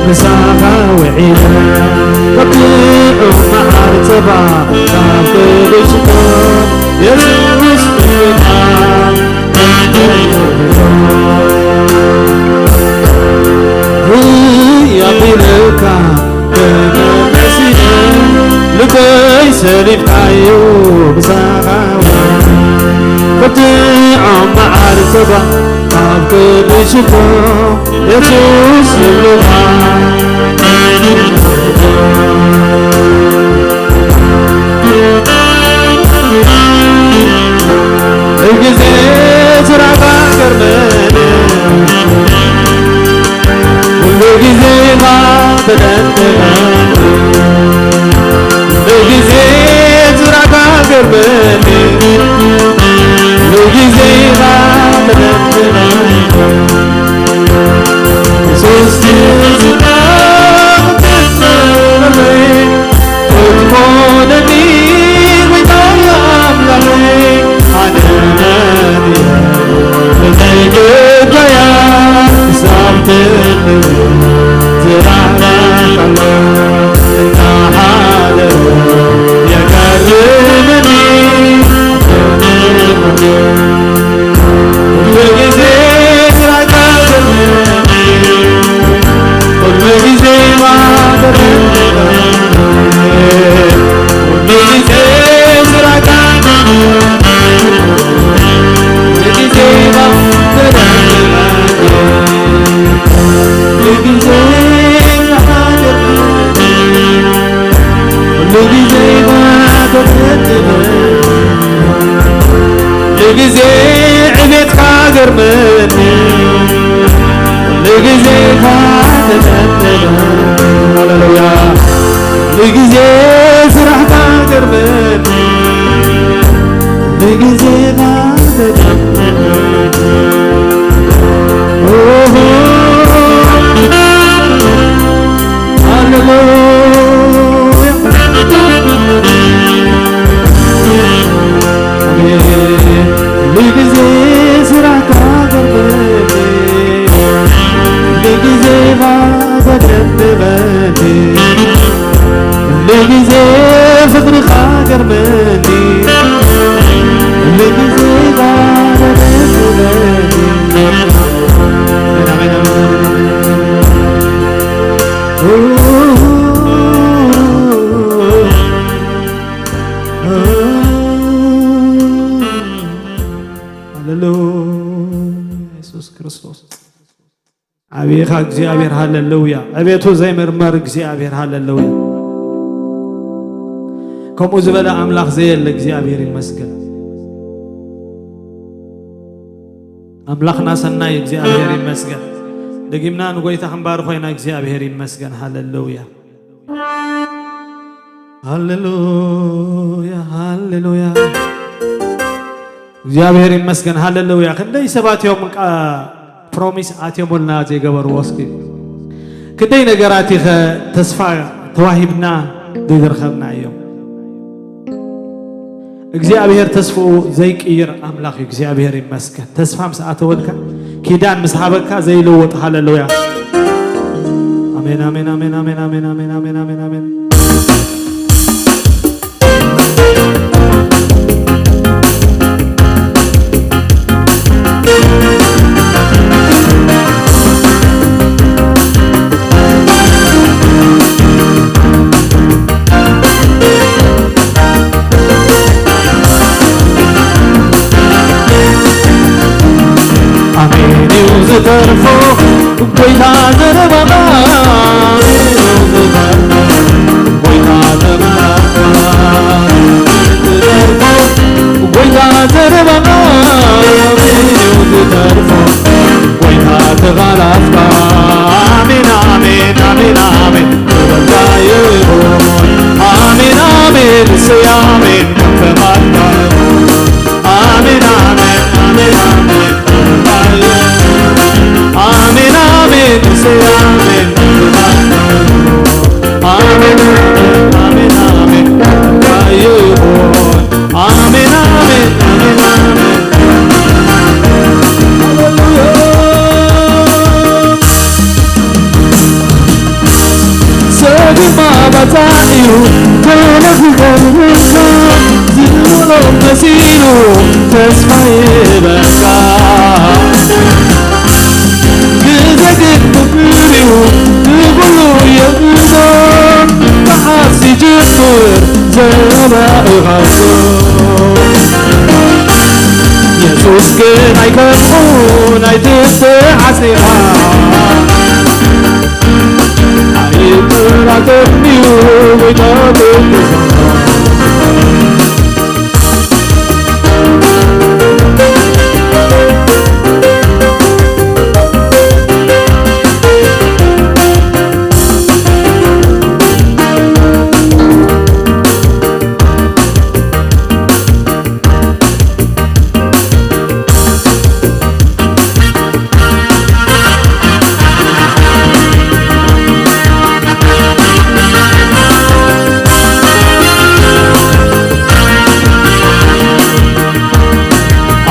ምሳኻ ውዒለ። ካብ ጥዑም መዓር ጸባ ካብ ቅዱስ ሽቶ የሱስ ትምካ። ርእይ ኣቢለካ ተመሲለ ልበይ ሰሊፍካዮ ብሳኻ። ካብ ጥዑም መዓር ጸባ ካብ ቅዱስ ሽቶ የሱስ ይብሉኻ። ሁልጊዜ ስራሕካ ገርመኒ፣ ኩሉ ግዜ ኢኻ ተደንቅነ፣ ኩሉ ግዜ ስራሕካ ገርመኒ፣ ኩሉ ግዜ ኢኻ ተደንቅነ። ሶስት ዝናብ ተሰረይ፣ ክትኮነኒ ጎይታየ ኣምላኸይ፣ ኣነ ነቢየ ብዘይግዳያ ክሳብ ትንብር ዝራእራኻሎ እናሓለወ የገርመኒ። ኩሉ ግዜ ስራሕካ ገርመኒ፣ ኩሉ ግዜ ማዕበለኒ፣ ኩሉ ግዜ ስራሕካ ገርመኒ፣ ኩሉ ግዜ ማዕበለኒ፣ ኩሉ ግዜ ስራሕካ ገርመኒ። ኩሉ ግዜ ኢኻ ተደንበ፣ ኩሉ ግዜ ዕቤትካ ገርመኒ፣ ኩሉ ግዜ ኢኻ ተደንበ። ሃሌሉያ። ኩሉ ግዜ ስራሕካ ገርመኒ፣ ኩሉ ግዜ ኢኻ ተደንበ። ኦሆ። ሃሌሉያ። ኣሜን። ሁሉ ግዜ ስራሕካ ገርመኒ፣ ሁሉ ግዜ ኢኻ ተደንበኒ፣ ሁሉ ግዜ ፍቕርኻ ገርመኒ፣ ሁሉ ግዜ ኢኻ ተደንበኒ። ኣሜን፣ ኣሜን፣ ኣሜን፣ ኣሜን። ኢኻ እግዚኣብሔር፣ ሃለሉያ። ዕቤቱ ዘይምርመር እግዚኣብሔር፣ ሃለሉያ። ከምኡ ዝበለ ኣምላኽ ዘየለ እግዚኣብሔር ይመስገን። ኣምላኽና ሰናይ እግዚኣብሔር ይመስገን። ደጊምና ንጎይታ ክንባርኾ ኢና። እግዚኣብሔር ይመስገን፣ ሃለሉያ። ሃሌሉያ፣ ሃሌሉያ። እግዚኣብሔር ይመስገን፣ ሃሌሉያ። ክንደይ ሰባት እዮም ቃ-፣ ፕሮሚስ ኣትዮምልና ዘይገበርዎ? እስኪ ክንደይ ነገራት ኢኸ ተስፋ ተዋሂብና ዘይተረኸብና እዮም? እግዚኣብሔር ተስፍኡ ዘይቅይር ኣምላኽ እዩ። እግዚኣብሔር ይመስገን። ተስፋ ምስ ኣተወልካ፣ ኪዳን ምስ ሃበካ ዘይልወጥ። ሃሌሉያ። ኣሜን፣ ኣሜን፣ ኣሜን። ኣሜን እዩ ዝተርፎ ጎይታ ዘረባኻ፣ ኣሜን እዩ ዝተርፎ ጎይታ ዘረባኻ፣ ኣሜን እዩ ዝተርፎ ጎይታ ዘረባኻ፣ ኣሜን እዩ ዝተርፎ ጎይታ ተቓላስካ። ኣሜን፣ ኣሜን፣ ኣሜን፣ ኣሜን። ክብርካ ይኹን። ኣሜን፣ ኣሜን፣ እሰይ፣ ኣሜን፣ ከፍ ባልካ ይኹን። ኣሜን፣ ኣሜን፣ ኣሜን፣ ኣሜን፣ ክብርካ ይኹን። ኣሜን፣ ኣሜን፣ እሰይ፣ ኣሜን፣ ከፍ ባልካ ይኹን። ኣሜን፣ ኣሜን፣ ኣሜን፣ ኣሜን፣ ክብርካ ይኹን። ኣሜን፣ ኣሜን፣ ኣሜን፣ ኣሜን። ሃሌሉያ። ሰብማ ባጻ እዩ፣ ተነግረልካ፣ ዝብሎ መሲሉ ተስፋ ይህበካ። ግዜ ግን ክፍል እዩ፣ ንኹሉ የብሎ፣ መሓሲ ጅምር ዘረባ እኻቶ። የሱስ ግን ኣይከምኡ ናይ ትብትዕ ዓስሊኻ። ኣይጠራጠርን'ዩ ጎይታ ተስፋ።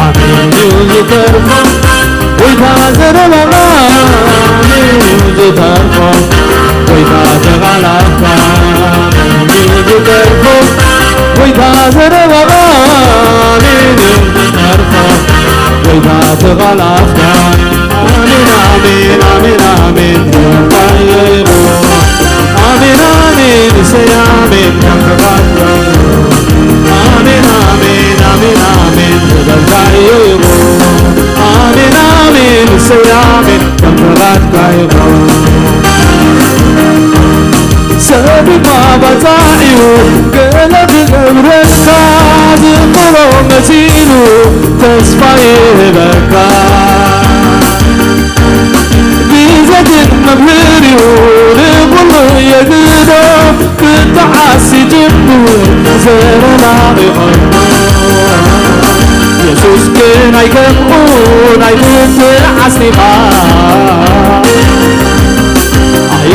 ኣሜን እዩ ዝተርፎ ጎይታ ዘረባኻ፣ ኣሜን እዩ ዝተርፎ ጎይታ ተቓላስካ፣ ኣሜን እዩ ዝተርፎ ጎይታ ዘረባኻ፣ ኣሜን እዩ ዝተርፎ ጎይታ ተቓላስካ። ኣሜን፣ ኣሜን፣ ኣሜን፣ ኣሜን፣ ክብርካ ይኹን። ኣሜን፣ ኣሜን፣ እሰይ፣ ኣሜን፣ ክብርካ ይኹን። ኣሜን፣ ኣሜን፣ ኣሜን፣ ኣሜን፣ ክብርካ ይኹን። ኣሜን፣ ኣሜን፣ እሰይ፣ ኣሜን፣ ክብርካ ይኹን። ሰብማ ባጻዕዩ ገለ ክገብረልካ፣ ዝኽሮ መሲሉ ተስፋ ይህበካ። ግዜ ግን መምህር'ዩ ንኹሉ የግዶ፣ ክትዓሲ ጅምር ዘረባ ይቐርቦ። የሱስ ግን ኣይከምኡ ናይ ትብትዕ ዓስሊኻ።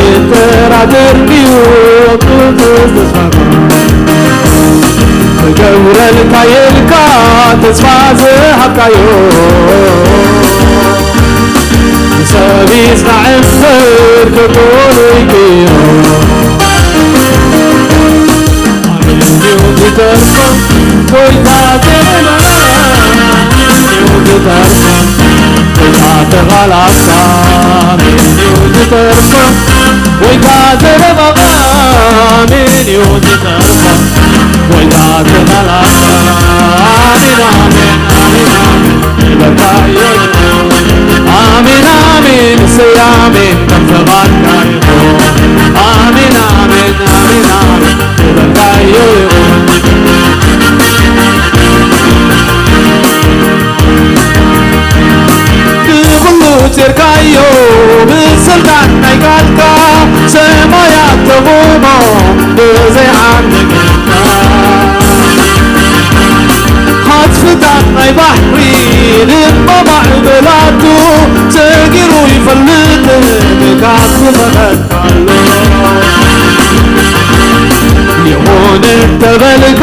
ኣይጠራጠርን'ዩ ኣብ ክርስቶስ ተስፋኻ። ክገብረልካ ኢልካ ተስፋ ዝሃብካዮ፣ ንሰብ ይጽናዕ እምበር ከቶ ዘይቅይሮ። ኣሜን ድዩ ዝተርፎ ጎይታ ተመና፣ ኣሜን ድዩ ዝተርፎ ጎይታ ተቓላስካ፣ ኣሜን ድዩ ዝተርፎ ጎይታ ዘረባኻ፣ ኣሜን ድዩ ዝተርፎ ጎይታ ተቓላስካ፣ ኣሜን፣ ኣሜን፣ ኣሜን፣ ኣሜን። ኣሜን ኣሜን እሰይ ኣሜን ከም ፍቓድካ ይኹን። ኣሜን ኣሜን ኣሜን ኣሜን ክብርካዮ ይኹን። ንኹሉ ጼርካዮ ብስልጣን ናይ ቃልካ ሰማያት ተቑሞ ብዘይ ዓንዲ ሓጽብታት ናይ ባሕሪ ልባ ማዕበላቱ ሰጊሩ ይፈልጥ ካብ ዝፈቐድካሉ። ይኹን እንተበልካ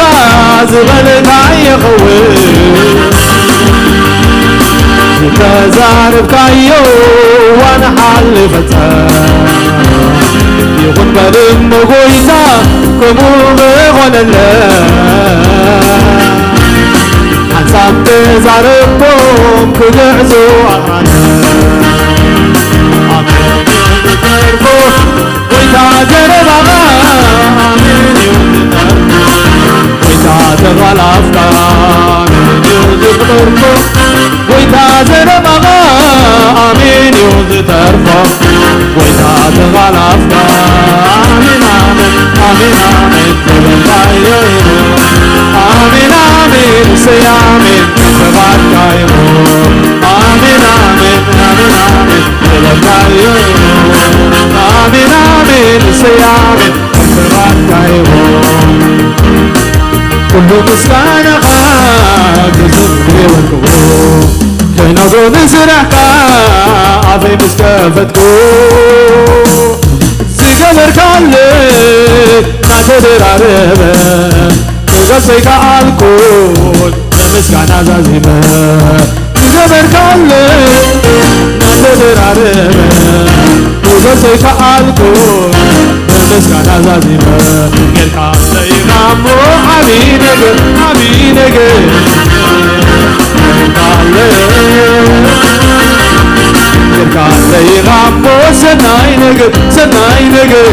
ዝበልካ ይኸውን። ዝተዛረብካዮ ዋንሓል ይፈጸም። ይኹን በል እሞ ጎይታ ከምኡ ምኾነለ። ሓንሳብ ተዛረቦም ክግዕዙ ኣኽራነ። ኣሜን እዩ ዝተርፎ ጎይታ ዘረባኻ። ኣሜን እዩ ዝተርፎ ጎይታ ተቓላስካ። ኣሜን እዩ ዝተርፎ ጎይታ ዘረባኻ። ኣሜን እዩ ዝተርፎ ጎይታ ተቓላስካ። ኣሜን ኣሜን ኣሜን ኣሜን ተበልካዮ ይኹን። ኣሜን ኣሜን እሰይ ኣሜን ተባርካዮ። ኣሜን ኣሜን ኣሜን ኣሜን ተበልካዮ ይኹን። ኣሜን ኣሜን እሰይ ኣሜን ተባርካዮ ይኹን። ኩሉ ምስጋናኻ ክዝክር የወልኩ። ከይነግሮ ንስራሕካ ኣፈይ ምስ ከፈትኩ። ዝገበርካለይ እናተደራረበ ክገልጾ ኣይከኣልኩን ብምስጋና ዛዚመ። ዝገበርካለይ እናተደራረበ ክገልጾ ኣይከኣልኩን ብምስጋና ዛዚመ። ጌርካለይ ኢኻ እሞ ዓቢ ነገር፣ ዓቢ ነገር። ጌርካለይ ኢኻ እሞ ሰናይ ነገር፣ ሰናይ ነገር።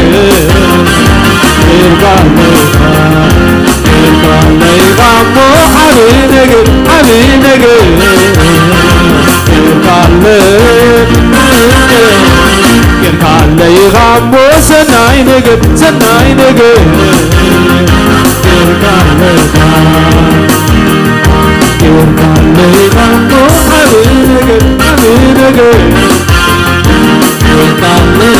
ጌርካለይ ኢኻ፣ ጌርካለይ ኢኻ እሞ ዓቢ ነገር፣ ዓቢ ነገር። ጌርካለይ፣ ጌርካለይ ኢኻ እሞ ሰናይ ነገር፣ ሰናይ ነገር። ጌርካለይ ኢኻ፣ ጌርካለይ ኢኻ እሞ ዓቢ ነገር፣ ዓቢ ነገር። ጌርካለይ፣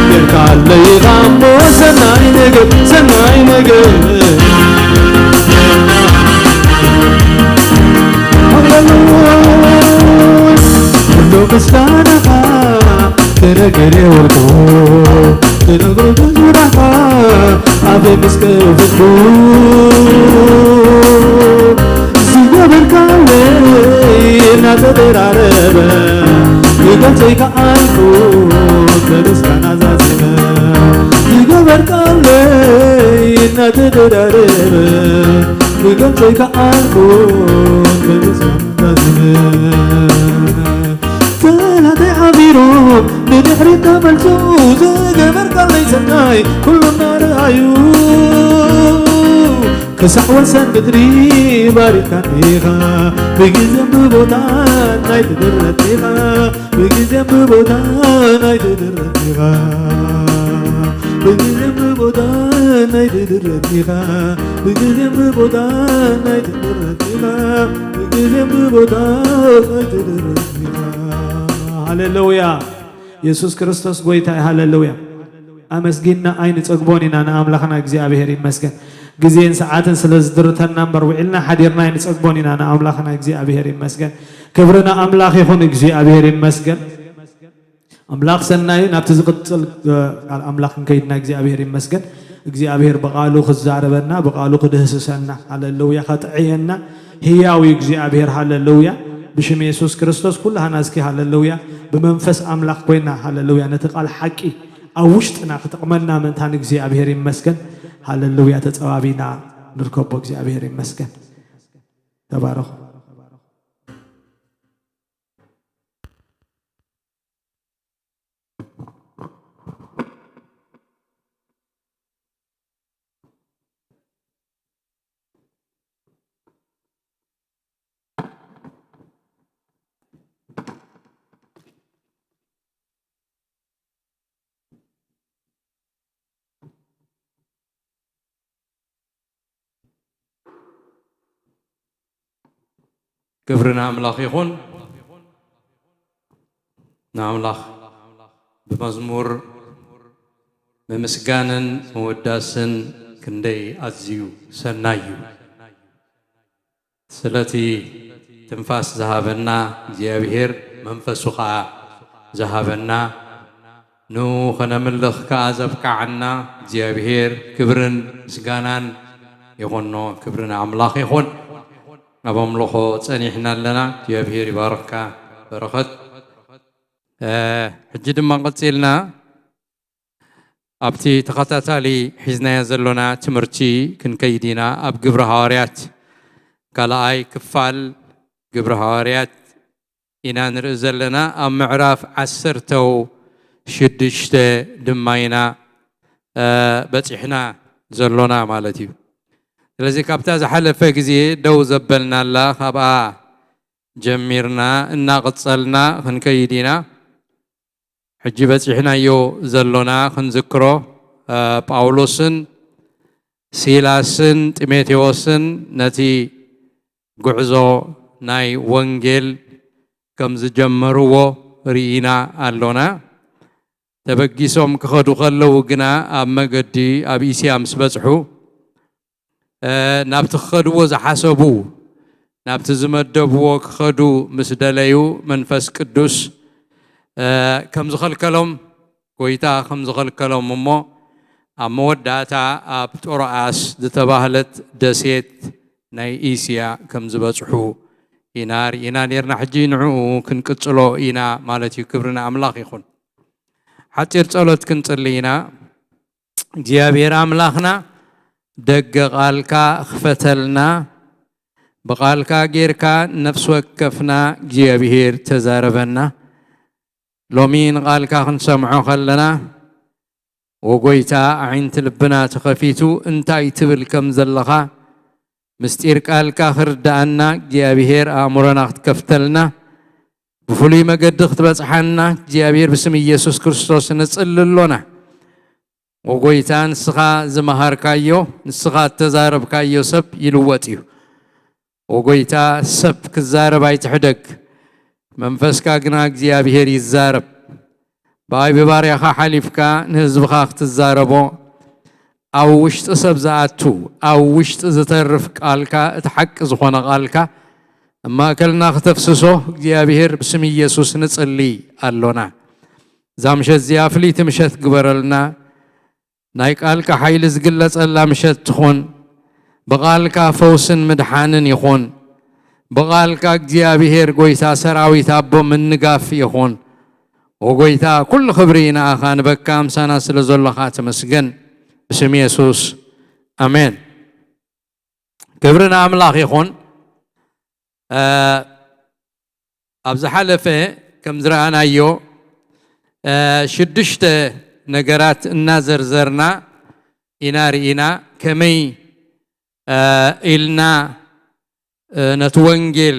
ጌርካለይ ኢኻ እሞ ሰናይ ነገር፣ ሰናይ ነገር። ኩሉ ምስጋናኻ ክነግር የወልኩ፣ ክነግሮ ብዙራኻ ኣፈይ ምስ ከፈትኩ። ዝገበርካለይ እናተደራረበ ክገልጾ ኣይከኣልኩ ብምስጋና ዛዚመ። ዝገበርካለይ እናተደራረበ ክገልጾ ኣይከኣልኩን ብምስጋና ዛዚመ። ጠላተይ ሓቢሩ ንድሕሪት ተመልሱ ዝገበርካለይ ሰናይ ኩሉ እናረኣዩ ክሳዕ ወሰን ምድሪ ባሪኻኒ ኢኻ። ብግዜን ብቦታን ኣይትድረን ኢኻ። ብግዜን ብቦታን ኣይትድረን ኢኻ። ብግዜን ብቦታን ኣይትድረን ኢኻ። ብግዜን ብቦታን ኣይትድረን ኢኻ። ብግዜን ብቦታን ኣይትድረን ኢኻ። ሃሌሉያ። የሱስ ክርስቶስ ጎይታ እዩ። ሃሌሉያ። ኣመስጊንና ኣይንጸግቦን ኢና ንኣምላኽና እግዚኣብሔር ይመስገን። ግዜን ሰዓትን ስለ ዝድርተና እምበር ውዒልና ሓዲርና ኣይንጸግቦን ኢና ንኣምላኽና እግዚኣብሔር ይመስገን። ክብሪ ንኣምላኽ ይኹን፣ እግዚኣብሔር ይመስገን። ኣምላኽ ሰናይ እዩ። ናብቲ ዝቕጽል፣ እ፣ ቃል ኣምላኽ ክንከይድና እግዚኣብሔር ይመስገን። እግዚኣብሔር ብቓሉ ክዛረበና፣ ብቓሉ ክድህስሰና፣ ሃሌሉያ፣ ከጥዕየና ህያው እዩ እግዚኣብሔር፣ ሃሌሉያ። ብሽም የሱስ ክርስቶስ ኩላህና እስኪ ሃሌሉያ ብመንፈስ ኣምላኽ ኮይና፣ ሃሌሉያ፣ ነቲ ቃል ሓቂ ኣብ ውሽጥና ክጠቕመና ምእንታን እግዚኣብሔር ይመስገን። ሃሌሉያ፣ ተጸባቢና ንርከቦ፣ እግዚኣብሔር ይመስገን። ተባረኹ። ክብሪ ንኣምላኽ ይኹን። ንኣምላኽ ብመዝሙር ምምስጋንን ምውዳስን ክንደይ ኣዝዩ ሰናይ እዩ። ስለቲ ትንፋስ ዝሃበና እግዚኣብሔር፣ መንፈሱ ኸዓ ዝሃበና፣ ንኡ ኸነምልኽ ከኣ ዘብቅዓና እግዚኣብሔር ክብርን ምስጋናን ይኹኖ። ክብሪ ንኣምላኽ ይኹን። ኣብ ኣምልኾ ጸኒሕና ኣለና። እግዚኣብሔር ይባርኽካ በረኸት። እ፣ ሕጂ ድማ ቀጺልና ኣብቲ ተኸታታሊ ሒዝናዮ ዘሎና ትምህርቲ ክንከይድ ኢና። ኣብ ግብሪ ሃዋርያት ካልኣይ ክፋል ግብሪ ሃዋርያት ኢና ንርኢ ዘለና። ኣብ ምዕራፍ ዓሰርተው ሽዱሽተ ድማ ኢና፣ እ፣ በጺሕና ዘሎና ማለት እዩ። ስለዚ ካብታ ዝሓለፈ ግዜ ደው ዘበልናላ ካብኣ ጀሚርና እናቐጸልና ክንከይድ ኢና። ሕጂ በጺሕናዮ ዘሎና ክንዝክሮ፣ እ፣ ጳውሎስን ሲላስን ጢሞቴዎስን ነቲ ጉዕዞ ናይ ወንጌል ከም ዝጀመርዎ ርኢና ኣሎና። ተበጊሶም ክኸዱ ከለዉ ግና ኣብ መገዲ ኣብ እስያ ምስ በጽሑ፣ እ፣ ናብቲ ክኸድዎ ዝሓሰቡ፣ ናብቲ ዝመደብዎ ክኸዱ ምስ ደለዩ፣ መንፈስ ቅዱስ፣ እ፣ ከም ዝኸልከሎም፣ ጐይታ ከም ዝኸልከሎም እሞ፣ ኣብ መወዳእታ ኣብ ጦሮኣስ ዝተባህለት ደሴት ናይ እስያ ከም ዝበጽሑ ኢና ርኢና ኔርና። ሕጂ ንዕኡ ክንቅጽሎ ኢና ማለት እዩ። ክብሪ ንኣምላኽ ይኹን። ሓጺር ጸሎት ክንጽሊ ኢና። እግዚኣብሔር ኣምላኽና፣ ደገ ቃልካ ክፈተልና፣ ብቃልካ ጌርካ ነፍሲ ወከፍና እግዚኣብሔር ተዛረበና። ሎሚ ንቃልካ ክንሰምዖ ከለና፣ ወጎይታ፣ ኣዒንቲ ልብና ተኸፊቱ እንታይ ትብል ከም ዘለኻ፣ ምስጢር ቃልካ ክርድኣና እግዚኣብሔር ኣእምሮና ክትከፍተልና፣ ብፍሉይ መገዲ ክትበጽሓና እግዚኣብሔር ብስም ኢየሱስ ክርስቶስ ንጽሊ ኣሎና። ወጎይታ፣ ንስኻ ዝመሃርካዮ፣ ንስኻ እተዛረብካዮ ሰብ ይልወጥ እዩ። ወጎይታ፣ ሰብ ክዛረብ ኣይትሕደግ፣ መንፈስካ ግና እግዚኣብሔር ይዛረብ። ብኣይ ብባርያኻ ሓሊፍካ ንህዝብኻ ክትዛረቦ፣ ኣብ ውሽጢ ሰብ ዝኣቱ፣ ኣብ ውሽጢ ዝተርፍ ቃልካ፣ እቲ ሓቂ ዝኾነ ቃልካ፣ ኣብ ማእከልና ክተፍስሶ እግዚኣብሔር ብስም ኢየሱስ ንጽሊ ኣሎና። እዛ ምሸት እዚኣ ፍልይቲ ምሸት ግበረልና። ናይ ቃልካ ሓይሊ ዝግለጸላ ምሸት ትኹን። ብቓልካ ፈውስን ምድሓንን ይኹን። ብቓልካ እግዚኣብሔር ጐይታ ሰራዊት ኣቦ ምንጋፍ ይኹን። ወጎይታ፣ ኩሉ ክብሪ ንኣኻ ንበካ፣ ምሳና ስለ ዘሎኻ ተመስገን። ብስም የሱስ፣ ኣሜን። ክብሪ ንኣምላኽ ይኹን። እ፣ ኣብ ዝሓለፈ ከም ዝረኣናዮ፣ እ፣ ሽዱሽተ ነገራት እናዘርዘርና ኢና ርኢና። ከመይ፣ እ፣ ኢልና፣ እ፣ ነቲ ወንጌል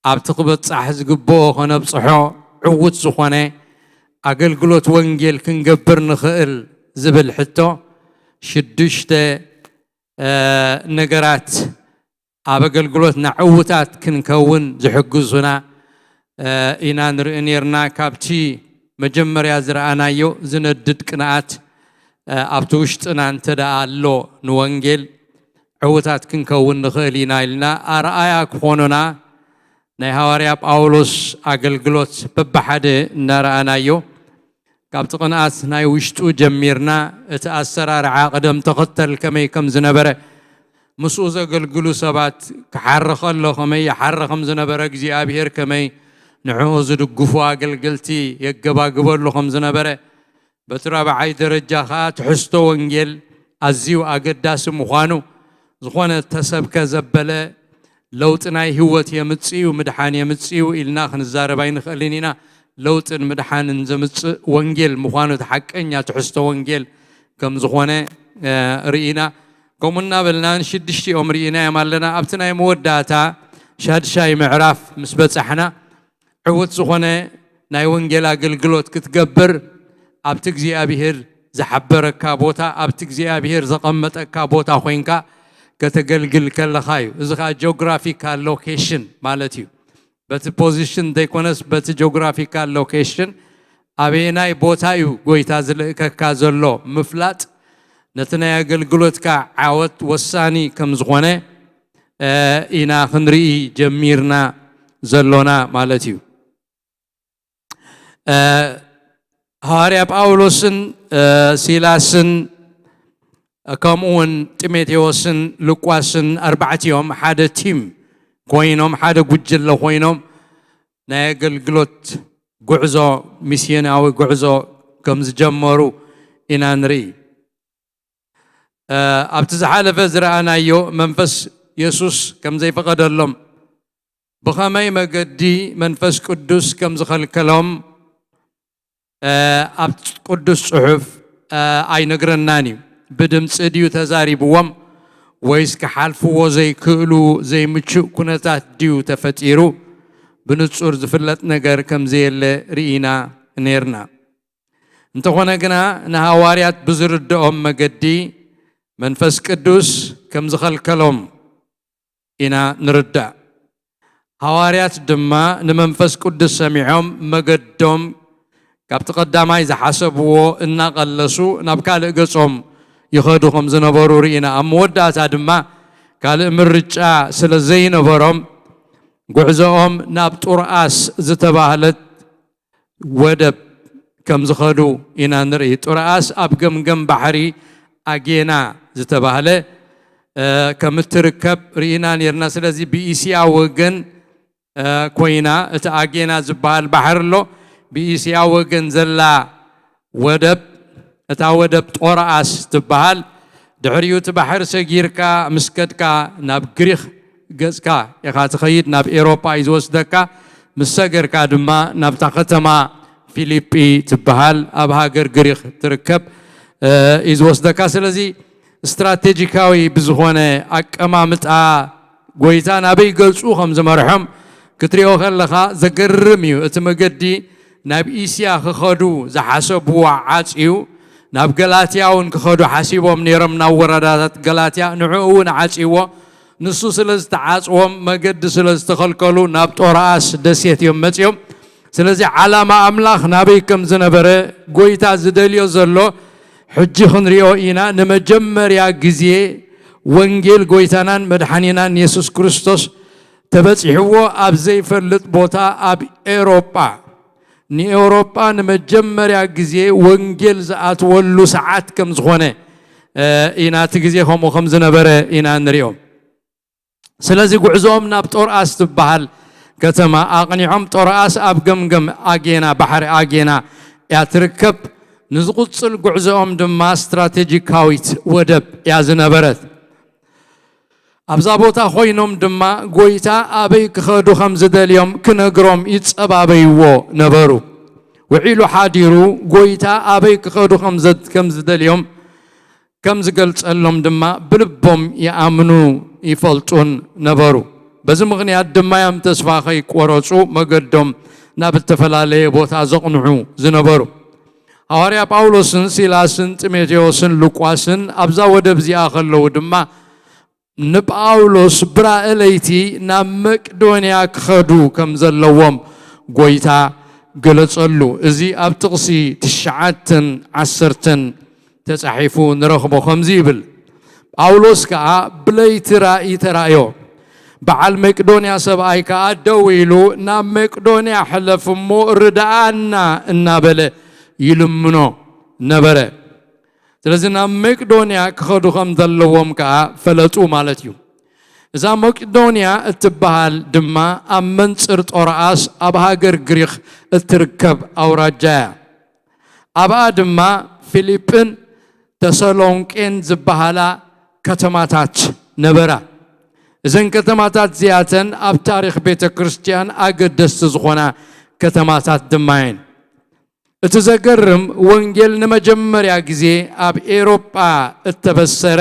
ኣብቲ ክበጻሕ ዝግብኦ ከነብጽሖ ዕዉት ዝኾነ ኣገልግሎት ወንጌል ክንገብር ንኽእል ዝብል ሕቶ ሽዱሽተ፣ እ፣ ነገራት ኣብ ኣገልግሎትና ዕዉታት ክንከውን ዝሕግዙና፣ እ፣ ኢና ንርኢ ኔርና። ካብቲ መጀመርያ ዝረኣናዮ ዝነድድ ቅንኣት፣ እ፣ ኣብቲ ውሽጥና እንተ ደኣ ኣሎ ንወንጌል ዕዉታት ክንከውን ንኽእል ኢና ኢልና ኣርኣያ ክኾኑና ናይ ሃዋርያ ጳውሎስ ኣገልግሎት በብሓደ እናረኣናዮ ካብቲ ቅንኣት ናይ ውሽጡ ጀሚርና፣ እቲ ኣሰራርዓ ቅደም ተኸተል ከመይ ከም ዝነበረ፣ ምስኡ ዘገልግሉ ሰባት ክሓሪ ከሎ ከመይ ይሓሪ ከም ዝነበረ፣ እግዚኣብሔር ከመይ ንዕኡ ዝድግፉ ኣገልገልቲ የገባግበሉ ከም ዝነበረ፣ በቲ ራብዓይ ደረጃ ኸኣ ትሕዝቶ ወንጌል ኣዝዩ ኣገዳሲ ምዃኑ፣ ዝኾነ ተሰብከ ዘበለ ለውጢ ናይ ህይወት የምጽእ እዩ፣ ምድሓን የምጽእ እዩ ኢልና ክንዛረብ ኣይንኽእልን ኢና። ለውጥን ምድሓንን ዘምጽእ ወንጌል ምዃኑ፣ እቲ ሓቀኛ ትሕዝቶ ወንጌል ከም ዝኾነ፣ እ፣ ርኢና። ከምኡ እናበልና ንሽድሽቲኦም ርኢናዮም ኣለና። ኣብቲ ናይ መወዳእታ ሻድሻይ ምዕራፍ ምስ በጻሕና፣ ዕዉት ዝኾነ ናይ ወንጌል ኣገልግሎት ክትገብር፣ ኣብቲ እግዚኣብሔር ዝሓበረካ ቦታ፣ ኣብቲ እግዚኣብሔር ዘቐመጠካ ቦታ ኮይንካ ከተገልግል ከለኻ እዩ። እዚ ከዓ ጂኦግራፊካል ሎኬሽን ማለት እዩ። በቲ ፖዚሽን ዘይኮነስ በቲ ጂኦግራፊካል ሎኬሽን ኣበየናይ ቦታ እዩ ጎይታ ዝልእከካ ዘሎ ምፍላጥ ነቲ ናይ ኣገልግሎትካ ዓወት ወሳኒ ከም ዝኾነ ኢና ክንርኢ ጀሚርና ዘሎና ማለት እዩ። ሃዋርያ ጳውሎስን ሲላስን ከምኡ እውን ጢሞቴዎስን ሉቃስን ኣርባዕቲኦም ሓደ ቲም ኮይኖም ሓደ ጉጅለ ኮይኖም ናይ ኣገልግሎት ጉዕዞ ሚስዮናዊ ጉዕዞ ከም ዝጀመሩ ኢና ንርኢ። ኣብቲ ዝሓለፈ ዝረኣናዮ መንፈስ የሱስ ከም ዘይፈቐደሎም ብኸመይ መገዲ መንፈስ ቅዱስ ከም ዝኸልከሎም ኣብ ቅዱስ ጽሑፍ ኣይነግረናን እዩ። ብድምፂ ድዩ ተዛሪብዎም ወይስ ክሓልፍዎ ዘይክእሉ ዘይምቹእ ኩነታት ድዩ ተፈጢሩ? ብንጹር ዝፍለጥ ነገር ከም ዘየለ ርኢና ነርና። እንተኾነ ግና ንሃዋርያት ብዝርድኦም መገዲ መንፈስ ቅዱስ ከም ዝኸልከሎም ኢና ንርዳእ። ሃዋርያት ድማ ንመንፈስ ቅዱስ ሰሚዖም መገዶም ካብቲ ቀዳማይ ዝሓሰብዎ እናቐለሱ ናብ ካልእ ገጾም ይኸዱ ከም ዝነበሩ ርኢና። ኣብ መወዳእታ ድማ ካልእ ምርጫ ስለ ዘይነበሮም ጉዕዞኦም ናብ ጡርኣስ ዝተባህለት ወደብ ከም ዝኸዱ ኢና ንርኢ። ጡርኣስ ኣብ ገምገም ባሕሪ ኣጌና ዝተባህለ ከም እትርከብ ርኢና ነርና። ስለዚ ብእስያ ወገን ኮይና እቲ ኣጌና ዝበሃል ባሕሪ ኣሎ። ብእስያ ወገን ዘላ ወደብ እታ ወደብ ጦርኣስ ትበሃል። ድሕሪኡ እቲ ባሕሪ ሰጊርካ ምስ ከድካ ናብ ግሪኽ ገጽካ ኢኻ ትኸይድ፣ ናብ ኤሮጳ እዩ ዝወስደካ። ምስ ሰገርካ ድማ ናብታ ከተማ ፊሊጲ ትበሃል ኣብ ሃገር ግሪኽ ትርከብ እዩ ዝወስደካ። ስለዚ ስትራቴጂካዊ ብዝኾነ ኣቀማምጣ ጎይታ ናበይ ገጹ ከም ዝመርሖም ክትሪኦ ከለኻ ዘገርም እዩ። እቲ መገዲ ናብ እስያ ክኸዱ ዝሓሰብዎ ዓጽዩ ናብ ገላትያ እውን ክኸዱ ሓሲቦም ነይሮም ናብ ወረዳታት ገላትያ ንዕኡ እውን ዓጽይዎ። ንሱ ስለ ዝተዓጽዎም መገዲ ስለ ዝተኸልከሉ ናብ ጦርኣስ ደሴት እዮም መጺኦም። ስለዚ ዓላማ ኣምላኽ ናበይ ከም ዝነበረ ጎይታ ዝደልዮ ዘሎ ሕጂ ክንሪኦ ኢና። ንመጀመርያ ግዜ ወንጌል ጎይታናን መድሓኒናን የሱስ ክርስቶስ ተበጺሕዎ ኣብ ዘይፈልጥ ቦታ ኣብ ኤውሮጳ ንኤውሮጳ ንመጀመርያ ግዜ ወንጌል ዝኣትወሉ ሰዓት ከም ዝኾነ ኢና እቲ ግዜ ከምኡ ከም ዝነበረ ኢና ንሪኦ። ስለዚ ጉዕዞኦም ናብ ጦርኣስ ትበሃል ከተማ ኣቕኒዖም። ጦርኣስ ኣብ ገምገም ኣጌና ባሕሪ ኣጌና እያ ትርከብ። ንዝቕጽል ጉዕዞኦም ድማ ስትራቴጂካዊት ወደብ እያ ዝነበረት። ኣብዛ ቦታ ኮይኖም ድማ ጎይታ ኣበይ ክኸዱ ከም ዝደልዮም ክነግሮም ይጸባበይዎ ነበሩ። ውዒሉ ሓዲሩ ጎይታ ኣበይ ክኸዱ ከም ዝደልዮም ከም ዝገልጸሎም ድማ ብልቦም ይኣምኑ ይፈልጡን ነበሩ። በዚ ምኽንያት ድማ እዮም ተስፋ ከይቆረጹ መገዶም ናብ እተፈላለየ ቦታ ዘቕንዑ ዝነበሩ። ሃዋርያ ጳውሎስን ሲላስን ጢሞቴዎስን ሉቃስን ኣብዛ ወደብ እዚኣ ከለዉ ድማ ንጳውሎስ ብራእለይቲ ናብ መቅዶንያ ክኸዱ ከም ዘለዎም ጎይታ ገለጸሉ። እዚ ኣብ ጥቕሲ ትሽዓተን ዓሰርተን ተጻሒፉ ንረኽቦ። ከምዚ ይብል፣ ጳውሎስ ከኣ ብለይቲ ራእይ ተራእዮ። በዓል መቅዶንያ ሰብኣይ ከኣ ደው ኢሉ ናብ መቅዶንያ ሕለፍ እሞ ርድኣና እናበለ ይልምኖ ነበረ። ስለዚ ናብ መቅዶንያ ክኸዱ ከም ዘለዎም ከኣ ፈለጡ ማለት እዩ። እዛ መቅዶንያ እትበሃል ድማ ኣብ መንጽር ጦርኣስ ኣብ ሃገር ግሪኽ እትርከብ ኣውራጃ እያ። ኣብኣ ድማ ፊሊጵን ተሰሎንቄን ዝበሃላ ከተማታት ነበራ። እዘን ከተማታት እዚኣተን ኣብ ታሪኽ ቤተ ክርስቲያን ኣገደስቲ ዝኾና ከተማታት ድማ እየን። እቲ ዘገርም ወንጌል ንመጀመርያ ግዜ ኣብ ኤሮጳ እተበሰረ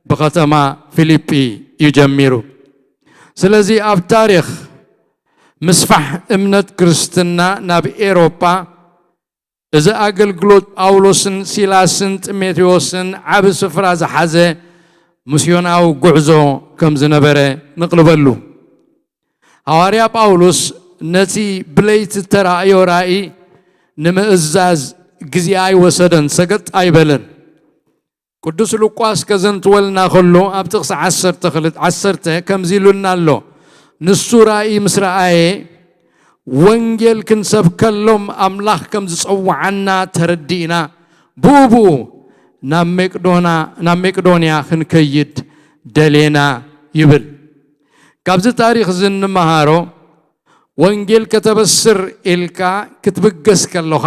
ብኸተማ ፊሊጲ እዩ ጀሚሩ። ስለዚ ኣብ ታሪኽ ምስፋሕ እምነት ክርስትና ናብ ኤሮጳ እዚ ኣገልግሎት ጳውሎስን ሲላስን ጢሞቴዎስን ዓቢ ስፍራ ዝሓዘ ምስዮናዊ ጉዕዞ ከም ዝነበረ ንቕልበሉ። ሃዋርያ ጳውሎስ ነቲ ብለይቲ እተራእዮ ራእይ ንምእዛዝ ግዜ ኣይወሰደን፣ ሰገጥ ኣይበለን። ቅዱስ ሉቃስ ከዘንትወልና ከሎ ኣብ ጥቕሲ ዓሰርተ ክልተ፣ ዓሰርተ ከምዚ ኢሉና ኣሎ። ንሱ ራእይ ምስ ረኣየ፣ "ወንጌል ክንሰብከሎም ኣምላኽ ከም ዝጸውዓና ተረዲእና፣ ብኡ ብኡ ናብ መቄዶና-፣ ናብ መቄዶንያ ክንከይድ ደሌና" ይብል። ካብዚ ታሪኽ እዚ እንመሃሮ፣ ወንጌል ከተበስር ኢልካ ክትብገስ ከለኻ፣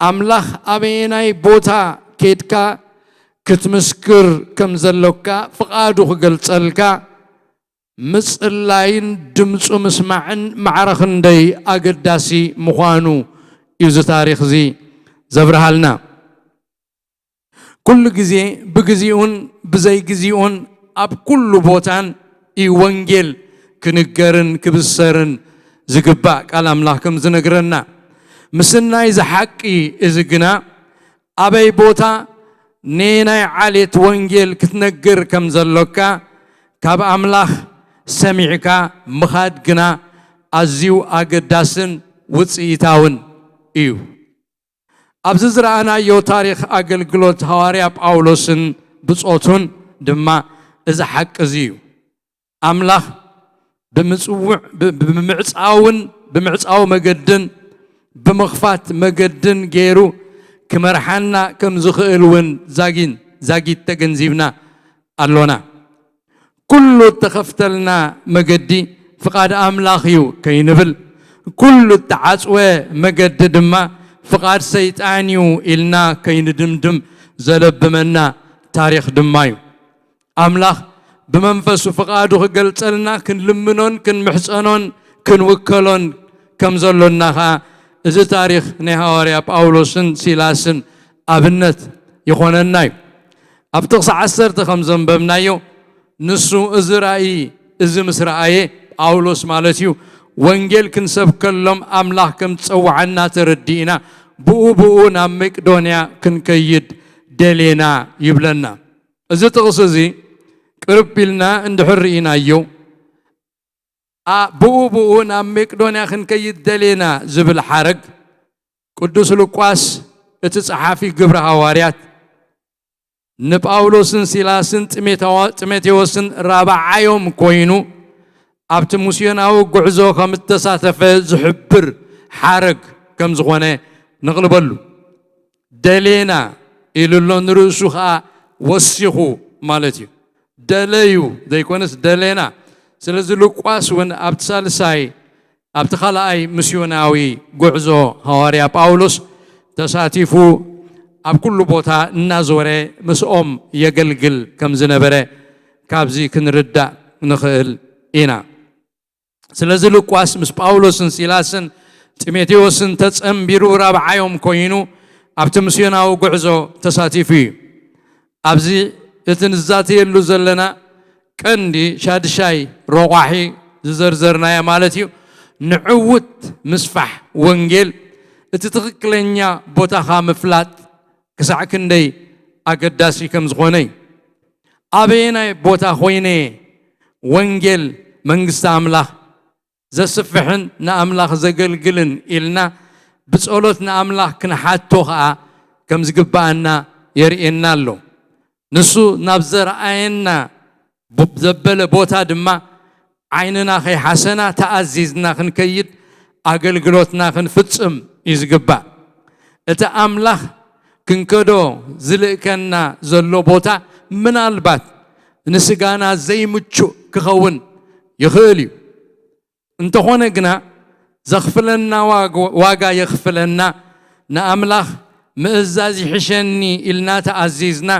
ኣምላኽ ኣበየናይ ቦታ ኬድካ ክትምስክር ከም ዘሎካ ፍቓዱ ክገልጸልካ ምጽላይን ድምጹ ምስማዕን ማዕረ ክንደይ ኣገዳሲ ምዃኑ እዩ እዚ ታሪኽ እዚ ዘብርሃልና። ኩሉ ግዜ ብግዚኡን ብዘይግዚኡን ኣብ ኩሉ ቦታን እዩ ወንጌል ክንገርን ክብሰርን ዝግባእ። ቃል ኣምላኽ ከም ዝነግረና፣ ምስናይ እዚ ሓቂ እዚ ግና ኣበይ ቦታ ነየናይ ዓሌት ወንጌል ክትነግር ከም ዘሎካ ካብ ኣምላኽ ሰሚዕካ ምኻድ ግና ኣዝዩ ኣገዳስን ውጽኢታውን እዩ። ኣብዚ ዝረኣናዮ ታሪኽ ኣገልግሎት ሃዋርያ ጳውሎስን ብጾቱን ድማ እዚ ሓቂ እዚ እዩ። ኣምላኽ ብምጽውዕ፣ ብ-፣ ብምዕጻውን፣ ብምዕጻው መገድን ብምኽፋት መገድን ገይሩ ክመርሓና ከም ዝኽእል እውን ዛጊን-፣ ዛጊት ተገንዚብና ኣሎና። ኩሉ እተኸፍተልና መገዲ ፍቓድ ኣምላኽ እዩ ከይንብል፣ ኩሉ እተዓጽወ መገዲ ድማ ፍቓድ ሰይጣን እዩ ኢልና ከይንድምድም ዘለብመና ታሪኽ ድማ እዩ። ኣምላኽ ብመንፈሱ ፍቓዱ ክገልጸልና ክንልምኖን ክንምሕጸኖን ክንውከሎን ከም ዘሎና ኸኣ እዚ ታሪኽ ናይ ሃዋርያ ጳውሎስን ሲላስን ኣብነት ይኾነና እዩ። ኣብ ጥቕሲ ዓሰርተ ከም ዘንበብናዮ፣ ንሱ እዚ ራእይ እዚ ምስ ረኣየ፣ ጳውሎስ ማለት እዩ፣ "ወንጌል ክንሰብከሎም ኣምላኽ ከም ዝጸውዓና ተረዲእና፣ ብኡ ብኡ ናብ መቄዶንያ ክንከይድ ደሌና" ይብለና። እዚ ጥቕሲ እዚ ቅርብ ኢልና እንድሕር ርኢናዮ፣ ኣ-፣ ብኡ ብኡ ናብ መቄዶንያ ክንከይድ ደሌና ዝብል ሓረግ፣ ቅዱስ ሉቃስ እቲ ጸሓፊ ግብሪ ሃዋርያት ንጳውሎስን ሲላስን ጢሞቴዎ-፣ ጢሞቴዎስን ራብዓዮም ኮይኑ ኣብቲ ሚስዮናዊ ጉዕዞ ከም እተሳተፈ ዝሕብር ሓረግ ከም ዝኾነ ንቕልበሉ። ደሌና ኢሉ ኣሎ፣ ንርእሱ ኸኣ ወሲኹ ማለት እዩ። ደለዩ ዘይኮነስ ደሌና። ስለዚ ሉቃስ እውን ኣብቲ ሳልሳይ፣ ኣብቲ ካልኣይ ሚስዮናዊ ጉዕዞ ሃዋርያ ጳውሎስ ተሳቲፉ ኣብ ኩሉ ቦታ እናዞረ ምስኦም የገልግል ከም ዝነበረ ካብዚ ክንርዳእ ንኽእል ኢና። ስለዚ ሉቃስ ምስ ጳውሎስን ሲላስን ጢሞቴዎስን ተጸንቢሩ ራብዓዮም ኮይኑ ኣብቲ ሚስዮናዊ ጉዕዞ ተሳቲፉ እዩ። ኣብዚ እቲ ንዛተየሉ ዘለና ቀንዲ ሻድሻይ ረቋሒ ዝዘርዘርናዮ ማለት እዩ፣ ንዕውት ምስፋሕ ወንጌል እቲ ትኽክለኛ ቦታኻ ምፍላጥ ክሳዕ ክንደይ ኣገዳሲ ከም ዝኾነ እዩ። ኣበየናይ ቦታ ኮይነ ወንጌል መንግስቲ ኣምላኽ ዘስፍሕን ንኣምላኽ ዘገልግልን ኢልና ብጸሎት ንኣምላኽ ክንሓቶ ኸኣ ከም ዝግብኣና የርእየና ኣሎ። ንሱ ናብ ዘርኣየና ብ-፣ ዘበለ ቦታ ድማ ዓይንና ከይሓሰና ተኣዚዝና ክንከይድ ኣገልግሎትና ክንፍጽም እዩ ዝግባእ። እቲ ኣምላኽ ክንከዶ ዝልእከና ዘሎ ቦታ ምናልባት ንስጋና ዘይምቹእ ክኸውን ይኽእል እዩ። እንተኾነ ግና ዘኽፍለና ዋግ-፣ ዋጋ የኽፍለና፣ ንኣምላኽ ምእዛዝ ይሕሸኒ ኢልና ተኣዚዝና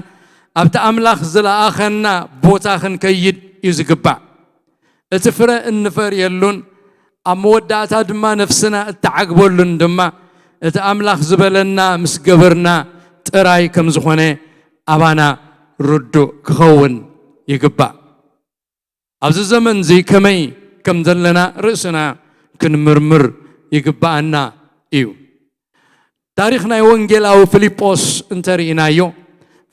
ኣብቲ ኣምላኽ ዝለኣኸና ቦታ ክንከይድ እዩ ዝግባእ። እቲ ፍረ እንፈርየሉን ኣብ መወዳእታ ድማ ነፍስና እተዓግበሉን ድማ እቲ ኣምላኽ ዝበለና ምስ ገበርና ጥራይ ከም ዝኾነ ኣባና ርዱእ ክኸውን ይግባእ። ኣብዚ ዘመን እዚ ከመይ ከም ዘለና ርእስና ክንምርምር ይግብኣና እዩ። ታሪኽ ናይ ወንጌላዊ ፊልጶስ እንተርኢናዮ፣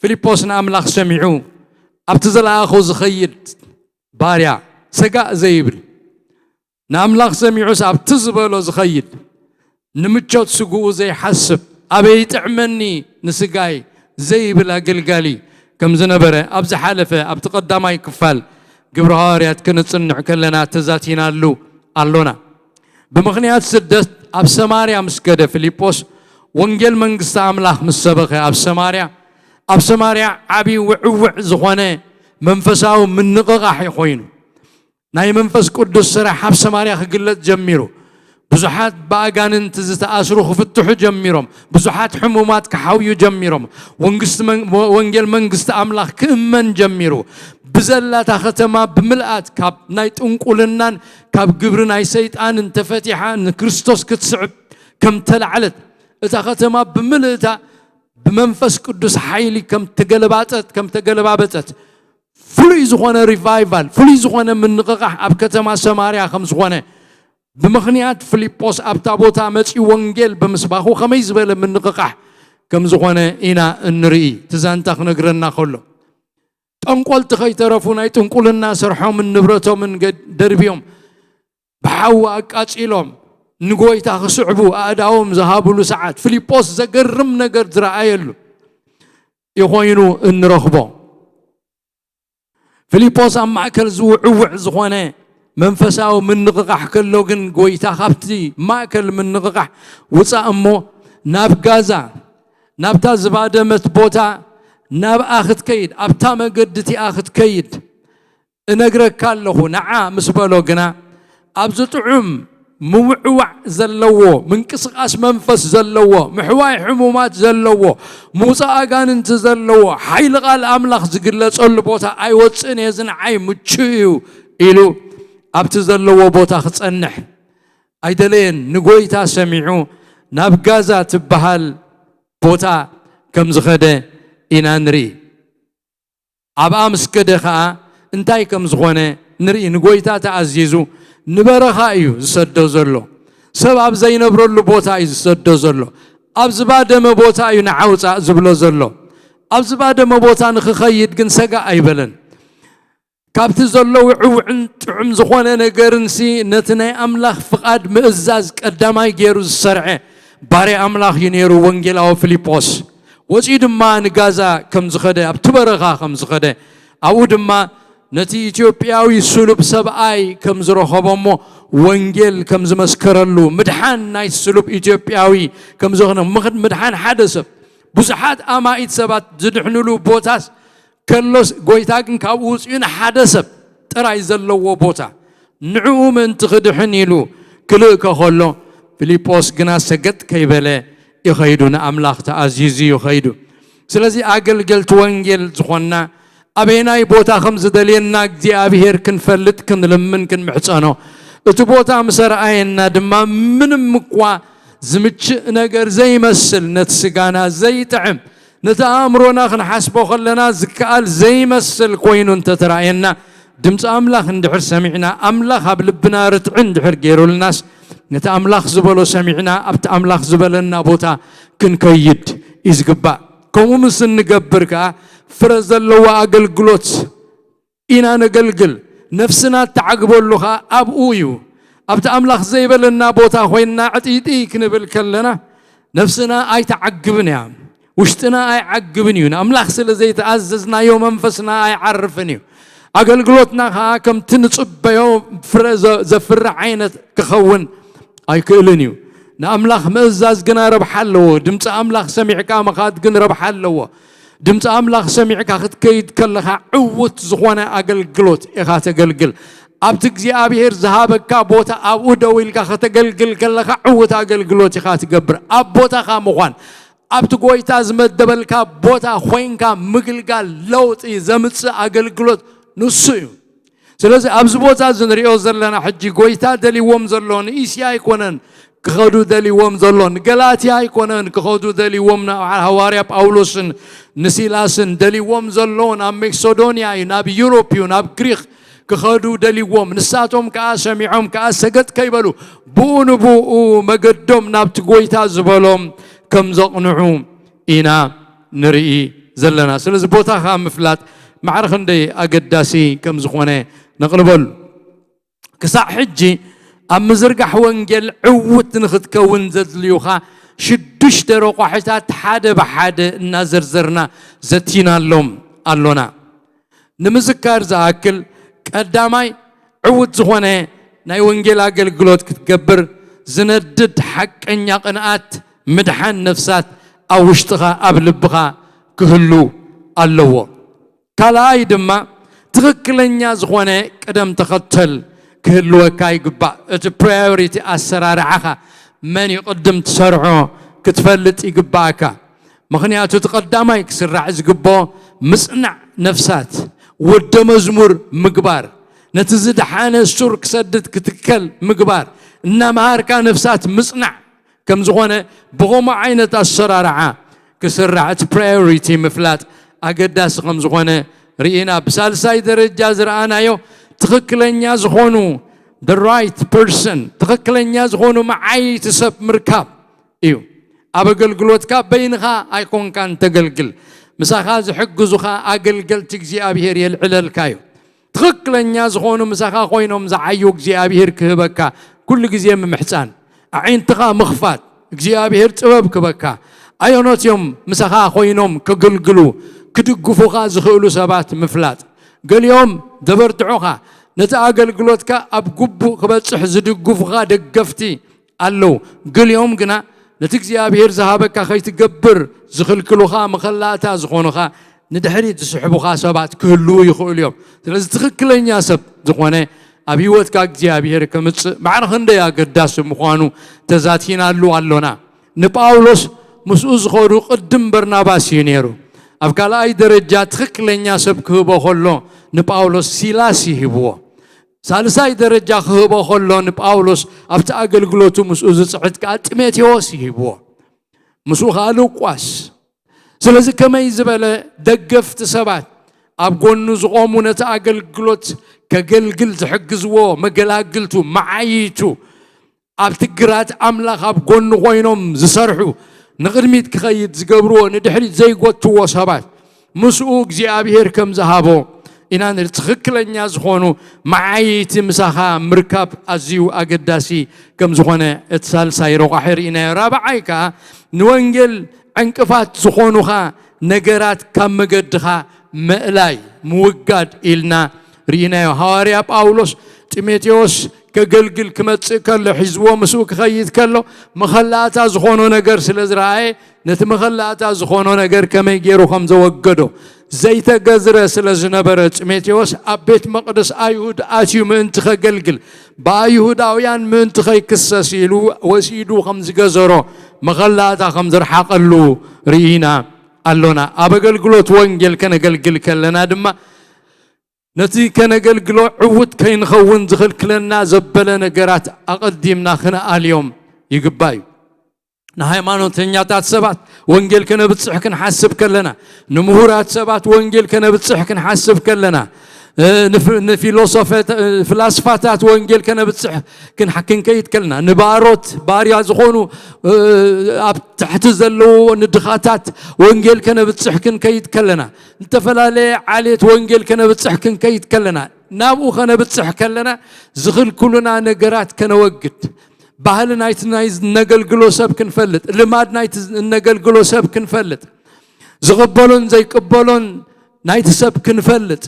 ፊልጶስ ንኣምላኽ ሰሚዑ ኣብቲ ዝለኣኾ ዝኸይድ ባርያ፣ ሰጋእ ዘይብል፣ ንኣምላኽ ሰሚዑስ ኣብቲ ዝበሎ ዝኸይድ፣ ንምቾት ስግኡ ዘይሓስብ፣ ኣበይ ይጥዕመኒ ንስጋይ ዘይብል ኣገልጋሊ ከም ዝነበረ ኣብ ዝሓለፈ ኣብቲ ቀዳማይ ክፋል ግብረ ሃዋርያት ክንጽንዕ ከለና ተዛቲናሉ ኣሎና። ብምኽንያት ስደት ኣብ ሰማርያ ምስ ከደ ፊልጶስ ወንጌል መንግስቲ ኣምላኽ ምስ ሰበኸ ኣብ ሰማርያ፣ ኣብ ሰማርያ ዓቢ ውዕውዕ ዝኾነ መንፈሳዊ ምንቕቓሕ እዩ ኮይኑ። ናይ መንፈስ ቅዱስ ስራሕ ኣብ ሰማርያ ክግለጽ ጀሚሩ። ብዙሓት ብኣጋንንቲ ዝተኣስሩ ክፍትሑ ጀሚሮም። ብዙሓት ሕሙማት ክሓውዩ ጀሚሮም። ወንግስቲ መን-፣ ወ-፣ ወንጌል መንግስቲ ኣምላኽ ክእመን ጀሚሩ። ብዘላታ ከተማ ብምልኣት ካብ ናይ ጥንቁልናን ካብ ግብሪ ናይ ሰይጣንን ተፈቲሓ ንክርስቶስ ክትስዕብ ከም ተላዕለት፣ እታ ከተማ ብምልእታ ብመንፈስ ቅዱስ ሓይሊ ከም ተገለባጠት፣ ከም ተገለባበጠት፣ ፍሉይ ዝኾነ ሪቫይቫል፣ ፍሉይ ዝኾነ ምንቕቓሕ ኣብ ከተማ ሰማርያ ከም ዝኾነ፣ ብምኽንያት ፊልጶስ ኣብታ ቦታ መጺኡ ወንጌል ብምስባኹ ከመይ ዝበለ ምንቕቓሕ ከም ዝኾነ ኢና እንርኢ። እቲ ዛንታ ክነግረና ከሎ፣ ጠንቆልቲ ከይተረፉ ናይ ጥንቁልና ስርሖምን ንብረቶምን ገድ-፣ ደርብዮም ብሓዊ ኣቃጺሎም ንጎይታ ክስዕቡ ኣእዳዎም ዝሃብሉ ሰዓት፣ ፊልጶስ ዘገርም ነገር ዝረኣየሉ እዩ ኮይኑ እንረኽቦ። ፊልጶስ ኣብ ማእከል ዝውዕውዕ ዝኾነ መንፈሳዊ ምንቕቓሕ ከሎ ግን፣ ጎይታ፣ "ካብቲ ማእከል ምንቕቓሕ ውጻእ እሞ ናብ ጋዛ፣ ናብታ ዝባደመት ቦታ ናብኣ ክትከይድ፣ ኣብታ መገዲ እቲኣ ክትከይድ እነግረካ ኣለኹ፣ ንዓ" ምስ በሎ ግና፣ ኣብዚ ጥዑም ምውዕዋዕ ዘለዎ፣ ምንቅስቓስ መንፈስ ዘለዎ፣ ምሕዋይ ሕሙማት ዘለዎ፣ ምውፃእ ኣጋንንቲ ዘለዎ፣ ሓይሊ ቃል ኣምላኽ ዝግለጸሉ ቦታ ኣይወፅእን እየ፣ እዚ ንዓይ ምቹእ እዩ ኢሉ ኣብቲ ዘለዎ ቦታ ክጸንሕ ኣይደለየን። ንጎይታ ሰሚዑ ናብ ጋዛ ትበሃል ቦታ ከም ዝኸደ ኢና ንርኢ። ኣብኣ ምስ ከደ ኸኣ እንታይ ከም ዝኾነ ንርኢ። ንጎይታ ተኣዚዙ ንበረኻ እዩ ዝሰዶ ዘሎ። ሰብ ኣብ ዘይነብረሉ ቦታ እዩ ዝሰዶ ዘሎ። ኣብ ዝባደመ ቦታ እዩ ንዓ ውጻእ ዝብሎ ዘሎ። ኣብ ዝባደመ ቦታ ንኽኸይድ ግን ሰጋእ ኣይበለን። ካብቲ ዘሎ ውዕውዕን ጥዑም ዝኾነ ነገርንሲ ነቲ ናይ ኣምላኽ ፍቓድ ምእዛዝ ቀዳማይ ገይሩ ዝሰርዐ ባርያ ኣምላኽ እዩ ነይሩ ወንጌላዊ ፊልጶስ። ወጺኡ ድማ ንጋዛ ከም ዝኸደ፣ ኣብቲ በረኻ ከም ዝኸደ፣ ኣብኡ ድማ ነቲ ኢትዮጵያዊ ስሉብ ሰብኣይ ከም ዝረኸቦ እሞ ወንጌል ከም ዝመስከረሉ፣ ምድሓን ናይ ስሉብ ኢትዮጵያዊ ከም ዝኾነ፣ ምኽ-፣ ምድሓን ሓደ ሰብ፣ ብዙሓት ኣማኢት ሰባት ዝድሕንሉ ቦታስ ከሎስ ጎይታ ግን ካብኡ ውፅኡ ንሓደ ሰብ ጥራይ ዘለዎ ቦታ ንዕኡ ምእንቲ ክድሕን ኢሉ ክልእከ ከሎ፣ ፊልጶስ ግና ሰገጥ ከይበለ ይኸይዱ፣ ንኣምላኽ ተኣዚዙ ይኸይዱ። ስለዚ ኣገልገልቲ ወንጌል ዝኾንና ኣበየናይ ቦታ ከም ዝደልየና እግዚኣብሔር ክንፈልጥ፣ ክንልምን፣ ክንምሕፀኖ። እቲ ቦታ ምስ ኣርኣየና ድማ ምንም እኳ ዝምችእ ነገር ዘይመስል፣ ነቲ ስጋና ዘይጥዕም፣ ነቲ ኣእምሮና ክንሓስቦ ከለና ዝከኣል ዘይመስል ኮይኑ እንተተራእየና፣ ድምፂ ኣምላኽ እንድሕር ሰሚዕና፣ ኣምላኽ ኣብ ልብና ርትዒ እንድሕር ገይሩልናስ፣ ነቲ ኣምላኽ ዝበሎ ሰሚዕና ኣብቲ ኣምላኽ ዝበለና ቦታ ክንከይድ እዩ ዝግባእ። ከምኡ ምስ እንገብር ከኣ ፍረ ዘለዎ ኣገልግሎት ኢና ነገልግል። ነፍስና እተዓግበሉ ኸኣ ኣብኡ እዩ። ኣብቲ ኣምላኽ ዘይበለና ቦታ ኮይንና ዕጥይጥይ ክንብል ከለና፣ ነፍስና ኣይትዓግብን እያ። ውሽጥና ኣይዓግብን እዩ። ንኣምላኽ ስለ ዘይተኣዘዝናዮ መንፈስና ኣይዓርፍን እዩ። ኣገልግሎትና ኸኣ ከምቲ ንጽበዮ ፍረ ዘ-፣ ዘፍሪ ዓይነት ክኸውን ኣይክእልን እዩ። ንኣምላኽ ምእዛዝ ግና ረብሓ ኣለዎ። ድምፂ ኣምላኽ ሰሚዕካ ምኻድ ግን ረብሓ ኣለዎ። ድምፂ ኣምላኽ ሰሚዕካ ክትከይድ ከለኻ ዕዉት ዝኾነ ኣገልግሎት ኢኻ ተገልግል። ኣብቲ እግዚኣብሔር ዝሃበካ ቦታ ኣብኡ ደው ኢልካ ከተገልግል ከለኻ ዕዉት ኣገልግሎት ኢኻ ትገብር። ኣብ ቦታኻ ምዃን፣ ኣብቲ ጎይታ ዝመደበልካ ቦታ ኮይንካ ምግልጋል ለውጢ ዘምፅእ ኣገልግሎት ንሱ እዩ። ስለዚ ኣብዚ ቦታ እዚ ንሪኦ ዘለና ሕጂ ጎይታ ደልይዎም ዘሎ ንእስያ ኣይኮነን ክኸዱ ደልይዎም ዘሎ፣ ንገላትያ ኣይኮነን ክኸዱ ደልይዎም፣ ንሃዋርያ ጳውሎስን ንሲላስን ደልይዎም ዘሎ ናብ መቄዶንያ እዩ፣ ናብ ዩሮፕ እዩ፣ ናብ ግሪክ ክኸዱ ደልይዎም። ንሳቶም ከኣ ሰሚዖም ከኣ ሰገጥ ከይበሉ ብኡ ንብኡ መገዶም ናብቲ ጎይታ ዝበሎም ከም ዘቕንዑ ኢና ንርኢ ዘለና። ስለዚ ቦታኻ ምፍላጥ ማዕረ ክንደይ ኣገዳሲ ከም ዝኾነ ነቕልበሉ። ክሳዕ ሕጂ ኣብ ምዝርጋሕ ወንጌል ዕውት ንኽትከውን ዘድልዩኻ ሽዱሽተ ረቋሒታት ሓደ ብሓደ እናዘርዘርና ዘቲናሎም ኣሎና። ንምዝካር ዝኣክል፣ ቀዳማይ፣ ዕውት ዝኾነ ናይ ወንጌል ኣገልግሎት ክትገብር ዝነድድ ሓቀኛ ቅንኣት ምድሓን ነፍሳት ኣብ ውሽጥኻ፣ ኣብ ልብኻ ክህሉ ኣለዎ። ካልኣይ ድማ፣ ትኽክለኛ ዝኾነ ቅደም ተኸተል ክህልወካ ይግባእ። እቲ ፕራዮሪቲ ኣሰራርዓኻ መን እዩ ቅድም ትሰርዖ ክትፈልጥ ይግባእካ። ምኽንያቱ እቲ ቀዳማይ ክስራዕ ዝግብኦ ምጽናዕ ነፍሳት፣ ወደ መዝሙር ምግባር፣ ነቲ ዝደሓነ ሱር ክሰድድ ክትከል ምግባር፣ እናመሃርካ ነፍሳት ምጽናዕ ከም ዝኾነ፣ ብኸምኡ ዓይነት ኣሰራርዓ ክስራዕ፣ እቲ ፕራዮሪቲ ምፍላጥ ኣገዳሲ ከም ዝኾነ ርኢና። ብሳልሳይ ደረጃ ዝረኣናዮ፣ ትኽክለኛ ዝኾኑ፣ the right person፣ ትኽክለኛ ዝኾኑ መዓይቲ ሰብ ምርካብ እዩ። ኣብ ኣገልግሎትካ በይንኻ ኣይኮንካን ተገልግል። ምሳኻ ዝሕግዙኻ ኣገልገልቲ እግዚኣብሔር የልዕለልካ እዩ። ትኽክለኛ ዝኾኑ ምሳኻ ኮይኖም ዝዓዩ እግዚኣብሔር ክህበካ ኩሉ ግዜ ምምሕጻን። ኣዒንትኻ ምኽፋት፣ እግዚኣብሔር ጥበብ ክህበካ። ኣየኖት እዮም ምሳኻ ኮይኖም ከገልግሉ፣ ክድግፉኻ ዝኽእሉ ሰባት ምፍላጥ። ገሊኦም ዘበርትዑኻ፣ ነቲ ኣገልግሎትካ ኣብ ግቡእ ክበጽሕ ዝድግፉኻ ደገፍቲ ኣለዉ። ገሊኦም ግና ነቲ እግዚኣብሔር ዝሃበካ ከይትገብር ዝኽልክሉኻ፣ መኸላእታ ዝኾኑኻ፣ ንድሕሪት ዝስሕቡኻ ሰባት ክህልዉ ይኽእሉ እዮም። ስለዚ ትኽክለኛ ሰብ ዝኾነ ኣብ ህይወትካ እግዚኣብሔር ከምጽእ ማዕረ ክንደይ ኣገዳሲ ምዃኑ ተዛቲናሉ ኣሎና። ንጳውሎስ ምስኡ ዝኸዱ ቅድም በርናባስ እዩ ነይሩ። ኣብ ካልኣይ ደረጃ ትኽክለኛ ሰብ ክህቦ ከሎ፣ ንጳውሎስ ሲላስ ይህብዎ። ሳልሳይ ደረጃ ክህቦ ከሎ፣ ንጳውሎስ ኣብቲ ኣገልግሎቱ ምስኡ ዝጽዕት ከኣ ጢሞቴዎስ ይህብዎ። ምስኡ ከኣ ሉቃስ። ስለዚ ከመይ ዝበለ ደገፍቲ ሰባት፣ ኣብ ጎኑ ዝቖሙ፣ ነቲ ኣገልግሎት ከገልግል ዝሕግዝዎ መገላግልቱ፣ መዓይይቱ፣ ኣብቲ ግራት ኣምላኽ ኣብ ጎኑ ኮይኖም ዝሰርሑ፣ ንቕድሚት ክኸይድ ዝገብርዎ፣ ንድሕሪት ዘይጎትዎ ሰባት፣ ምስኡ እግዚኣብሔር ከም ዝሃቦ ኢና ንርኢ። ትኽክለኛ ዝኾኑ መዓይይቲ ምሳኻ ምርካብ ኣዝዩ ኣገዳሲ ከም ዝኾነ እቲ ሳልሳይ ረቋሒ ርኢናዮ። ራብዓይ ከኣ፣ ንወንጌል ዕንቅፋት ዝኾኑኻ ነገራት ካብ መገድኻ ምእላይ፣ ምውጋድ ኢልና ርኢናዮ። ሃዋርያ ጳውሎስ ጢሞቴዎስ ከገልግል ክመጽእ ከሎ፣ ሒዝዎ ምስኡ ክኸይድ ከሎ፣ መኸላእታ ዝኾኖ ነገር ስለ ዝረኣየ፣ ነቲ መኸላእታ ዝኾኖ ነገር ከመይ ገይሩ ከም ዘወገዶ፣ ዘይተገዝረ ስለ ዝነበረ፣ ጢሞቴዎስ ኣብ ቤት መቕደስ ኣይሁድ ኣትዩ ምእንቲ ከገልግል፣ ብኣይሁዳውያን ምእንቲ ከይክሰስ ኢሉ ወሲዱ ከም ዝገዘሮ፣ መኸላእታ ከም ዝረሓቐሉ ርኢና ኣሎና። ኣብ ኣገልግሎት ወንጌል ከነገልግል ከለና ድማ፣ ነቲ ከነገልግሎ ዕዉት ከይንኸውን ዝኽልክለና ዘበለ ነገራት ኣቐዲምና ክንኣልዮም ይግባእ እዩ። ንሃይማኖተኛታት ሰባት ወንጌል ከነብጽሕ ክንሓስብ ከለና፣ ንምሁራት ሰባት ወንጌል ከነብጽሕ ክንሓስብ ከለና፣ እ፣ ንፍ-፣ ንፊሎሶፈ-፣ ፍላስፋታት ወንጌል ከነብጽሕ ክንሓ-፣ ክንከይድ ከለና፣ ንባሮት፣ ባርያ ዝኾኑ፣ እ፣ ኣብ ትሕቲ ዘለዎ ንድኻታት ወንጌል ከነብጽሕ ክንከይድ ከለና፣ ዝተፈላለየ ዓሌት ወንጌል ከነብጽሕ ክንከይድ ከለና፣ ናብኡ ከነብጽሕ ከለና ዝኽልክሉና ነገራት ከነወግድ፣ ባህሊ ናይቲ ናይ እነገልግሎ ሰብ ክንፈልጥ፣ ልማድ ናይቲ እነገልግሎ ሰብ ክንፈልጥ፣ ዝቕበሎን ዘይቅበሎን ናይቲ ሰብ ክንፈልጥ፣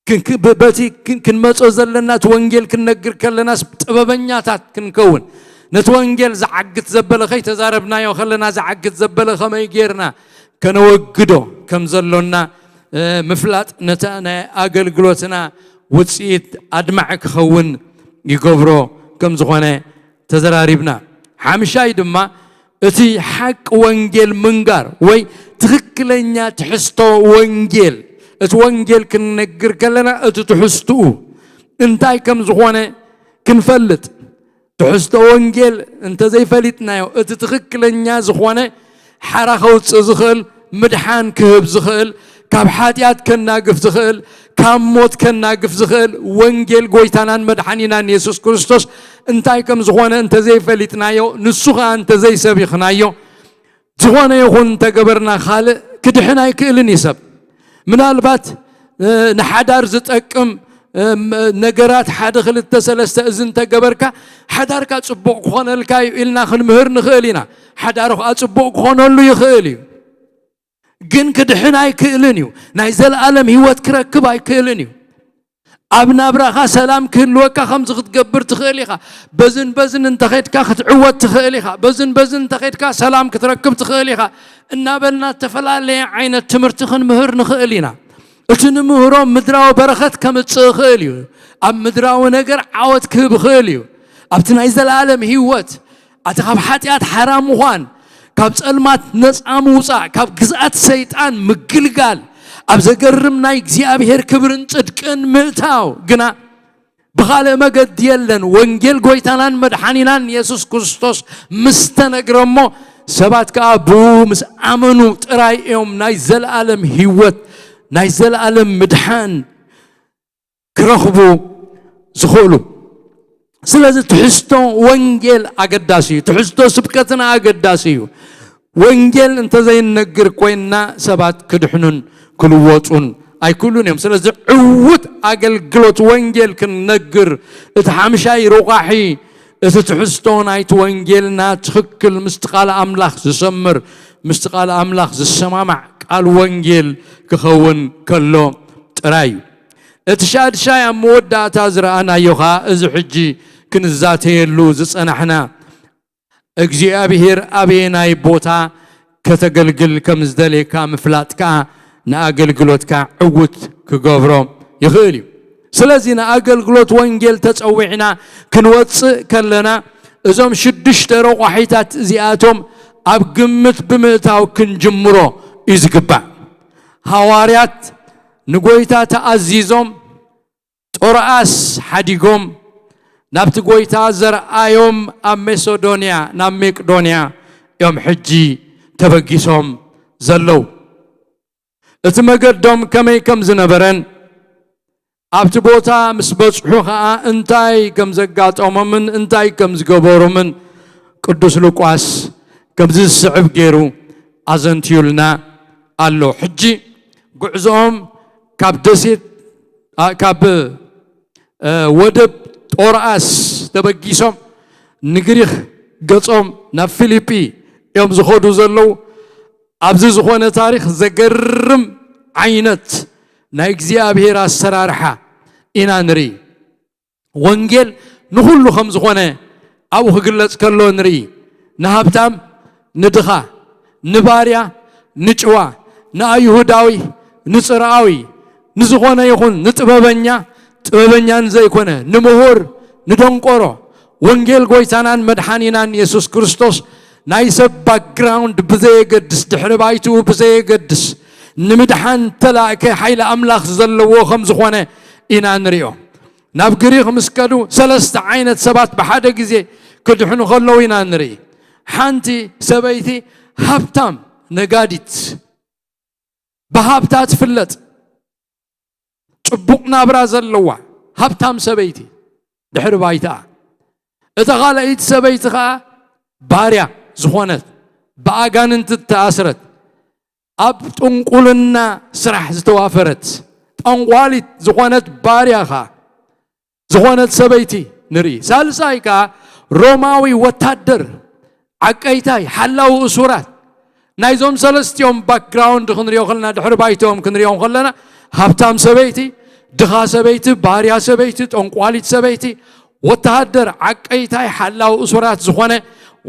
ክን-፣ ክ-፣ ብ-፣ በቲ ክን-፣ ክንመጾ ዘለና፣ እቲ ወንጌል ክንነግር ከለናስ ጥበበኛታት ክንከውን፣ ነቲ ወንጌል ዝዓግት ዘበለ ከይተዛረብናዮ ከለና፣ ዝዓግት ዘበለ ከመይ ጌርና ከነወግዶ ከም ዘሎና፣ እ፣ ምፍላጥ ነቲ ናይ ኣገልግሎትና ውጽኢት ኣድማዒ ክኸውን ይገብሮ ከም ዝኾነ ተዘራሪብና። ሓምሻይ ድማ፣ እቲ ሓቂ ወንጌል ምንጋር ወይ ትኽክለኛ ትሕዝቶ ወንጌል፣ እቲ ወንጌል ክንነግር ከለና እቲ ትሕዝትኡ እንታይ ከም ዝኾነ ክንፈልጥ፣ ትሕዝቶ ወንጌል እንተዘይፈሊጥናዮ፣ እቲ ትኽክለኛ ዝኾነ ሓራ ከውፅእ ዝኽእል፣ ምድሓን ክህብ ዝኽእል፣ ካብ ሓጢኣት ከናግፍ ዝኽእል፣ ካብ ሞት ከናግፍ ዝኽእል ወንጌል ጎይታናን መድሓኒናን የሱስ ክርስቶስ እንታይ ከም ዝኾነ እንተዘይፈሊጥናዮ፣ ንሱ ኸኣ እንተዘይሰቢኽናዮ፣ ዝኾነ ይኹን እንተገበርና፣ ካልእ ክድሕን ኣይክእልን እዩ ሰብ። ምናልባት ንሓዳር ዝጠቅም ነገራት ሓደ ክልተ ሰለስተ እዚ እንተገበርካ ሓዳርካ ጽቡቕ ክኾነልካ እዩ ኢልና ክንምህር ንኽእል ኢና። ሓዳር ኸዓ ጽቡቕ ክኾነሉ ይኽእል እዩ፣ ግን ክድሕን ኣይክእልን እዩ። ናይ ዘለኣለም ህይወት ክረክብ ኣይክእልን እዩ። ኣብ ናብራኻ ሰላም ክህልወካ ከምዚ ክትገብር ትኽእል ኢኻ። በዝን በዝን እንተኸድካ ክትዕወት ትኽእል ኢኻ። በዝን በዝን እንተኸድካ ሰላም ክትረክብ ትኽእል ኢኻ እናበልና እተፈላለየ ዓይነት ትምህርቲ ክንምህር ንኽእል ኢና። እቲ ንምህሮ ምድራዊ በረኸት ከምጽእ ይኽእል እዩ። ኣብ ምድራዊ ነገር ዓወት ክህብ ይኽእል እዩ። ኣብቲ ናይ ዘለኣለም ህይወት ኣቲ ካብ ሓጢኣት ሓራ ምዃን፣ ካብ ጸልማት ነጻ ምውጻእ፣ ካብ ግዝኣት ሰይጣን ምግልጋል፣ ኣብ ዘገርም ናይ እግዚኣብሔር ክብርን ጽድቅን ምእታው ግና ብኻልእ መገዲ የለን። ወንጌል ጎይታናን መድሓኒናን የሱስ ክርስቶስ ምስ ተነግረ እሞ ሰባት ከኣ ብኡ ምስ ኣመኑ ጥራይ እዮም ናይ ዘለኣለም ህይወት፣ ናይ ዘለኣለም ምድሓን ክረኽቡ ዝኽእሉ። ስለዚ ትሕዝቶ ወንጌል ኣገዳሲ እዩ። ትሕዝቶ ስብከትና ኣገዳሲ እዩ። ወንጌል እንተዘይንነግር ኮይንና ሰባት ክድሕኑን ክልወጡን ኣይክእሉን እዮም። ስለዚ ዕዉት ኣገልግሎት ወንጌል ክንነግር እቲ ሓምሻይ ሮቋሒ እቲ ትሕዝቶ ናይቲ ወንጌልና ትኽክል ምስቲ ቃል ኣምላኽ ዝሰምር ምስቲ ቃል ኣምላኽ ዝሰማማዕ ቃል ወንጌል ክኸውን ከሎ ጥራይ እዩ። እቲ ሻድሻይ ኣብ መወዳእታ ዝረኣናዮ ኸኣ እዚ ሕጂ ክንዛተየሉ ዝጸናሕና እግዚኣብሔር ኣበየናይ ቦታ ከተገልግል ከም ዝደልየካ ምፍላጥ ከኣ ንኣገልግሎትካ ዕዉት ክገብሮ ይኽእል እዩ። ስለዚ ንኣገልግሎት ወንጌል ተጸዊዕና ክንወጽእ ከለና እዞም ሽዱሽተ ረቋሒታት እዚኣቶም ኣብ ግምት ብምእታው ክንጅምሮ እዩ ዝግባእ። ሃዋርያት ንጎይታ ተኣዚዞም ጦርኣስ ሓዲጎም ናብቲ ጎይታ ዘርኣዮም ኣብ ሜሶዶንያ ናብ ሜቅዶንያ እዮም ሕጂ ተበጊሶም ዘለዉ። እቲ መገዶም ከመይ ከም ዝነበረን ኣብቲ ቦታ ምስ በጽሑ ኸኣ እንታይ ከም ዘጋጠሞምን እንታይ ከም ዝገበሩምን ቅዱስ ሉቃስ ከምዚ ዝስዕብ ገይሩ ኣዘንትዩልና ኣሎ። ሕጂ ጉዕዞኦም ካብ ደሴት ካብ ወደብ ጦርኣስ ተበጊሶም ንግሪኽ ገጾም ናብ ፊሊጲ እዮም ዝኸዱ ዘለዉ። ኣብዚ ዝኾነ ታሪኽ ዘገርም ዓይነት ናይ እግዚኣብሔር ኣሰራርሓ ኢና ንርኢ። ወንጌል ንኹሉ ከም ዝኾነ ኣብኡ ክግለጽ ከሎ ንርኢ። ንሃብታም፣ ንድኻ፣ ንባርያ፣ ንጭዋ፣ ንኣይሁዳዊ፣ ንጽርኣዊ፣ ንዝኾነ ይኹን፣ ንጥበበኛ፣ ጥበበኛ ንዘይኮነ፣ ንምሁር፣ ንደንቆሮ፣ ወንጌል ጎይታናን መድሓኒናን የሱስ ክርስቶስ ናይ ሰብ ባክግራውንድ ብዘየገድስ፣ ድሕሪ ባይትኡ ብዘየገድስ፣ ንምድሓን ተላእከ ሓይሊ ኣምላኽ ዘለዎ ከም ዝኾነ ኢና ንሪኦ። ናብ ግሪኽ ምስ ከዱ ሰለስተ ዓይነት ሰባት ብሓደ ግዜ ክድሕኑ ከለዉ ኢና ንርኢ። ሓንቲ ሰበይቲ ሃብታም ነጋዲት፣ ብሃብታ ትፍለጥ፣ ጽቡቕ ናብራ ዘለዋ ሃብታም ሰበይቲ ድሕሪ ባይትኣ። እታ ካልኣይቲ ሰበይቲ ኸኣ ባርያ ዝኾነት፣ ብኣጋንንቲ እተኣስረት፣ ኣብ ጥንቁልና ስራሕ ዝተዋፈረት፣ ጠንቋሊት ዝኾነት ባርያ ኸኣ ዝኾነት ሰበይቲ ንርኢ። ሳልሳይ ከኣ ሮማዊ ወታደር፣ ዓቀይታይ፣ ሓላዊ እሱራት። ናይዞም ሰለስቲኦም ባክግራውንድ ክንሪኦ ከለና፣ ድሕሪ ባይትኦም ክንሪኦም ከለና፣ ሃብታም ሰበይቲ፣ ድኻ ሰበይቲ፣ ባርያ ሰበይቲ፣ ጠንቋሊት ሰበይቲ፣ ወተሃደር፣ ዓቀይታይ፣ ሓላዊ እሱራት ዝኾነ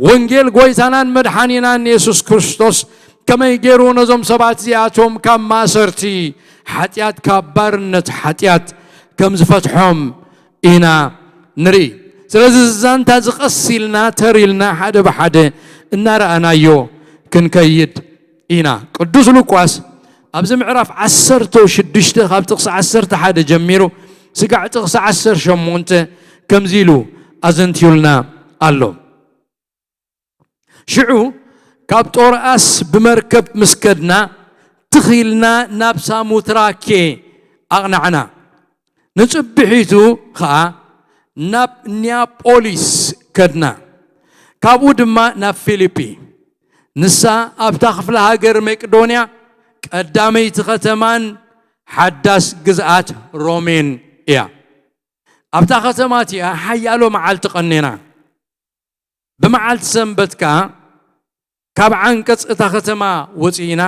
ወንጌል ጎይታናን መድሓኒናን የሱስ ክርስቶስ ከመይ ገይሩ ነዞም ሰባት እዚኣቶም ካብ ማእሰርቲ ሓጢኣት፣ ካብ ባርነት ሓጢኣት ከም ዝፈትሖም ኢና ንርኢ። ስለዚ እዚ ዛንታ እዚ ቀስ ኢልና ተር ኢልና ሓደ ብሓደ እናረኣናዮ ክንከይድ ኢና። ቅዱስ ሉቃስ ኣብዚ ምዕራፍ ዓሰርተ ሽዱሽተ ካብ ጥቕሲ ዓሰርተ ሓደ ጀሚሩ ስጋዕ ጥቕሲ ዓሰርተ ሸሞንተ ከምዚ ኢሉ ኣዘንትዩልና ኣሎ። ሽዑ ካብ ጦርኣስ ብመርከብ ምስ ከድና ትኽ ኢልና ናብ ሳሙትራኬ ኣቕናዕና። ንጽብሒቱ ኸኣ ናብ ኒያጶሊስ ከድና፣ ካብኡ ድማ ናብ ፊልጲ። ንሳ ኣብታ ክፍለ ሃገር መቄዶንያ ቀዳመይቲ ኸተማን ሓዳስ ግዝኣት ሮሜን እያ። ኣብታ ከተማ እቲኣ ሓያሎ መዓልቲ ቀኔና። ብመዓልቲ ሰንበት ከኣ ካብ ዓንቀጽ እታ ከተማ ወጺእና፣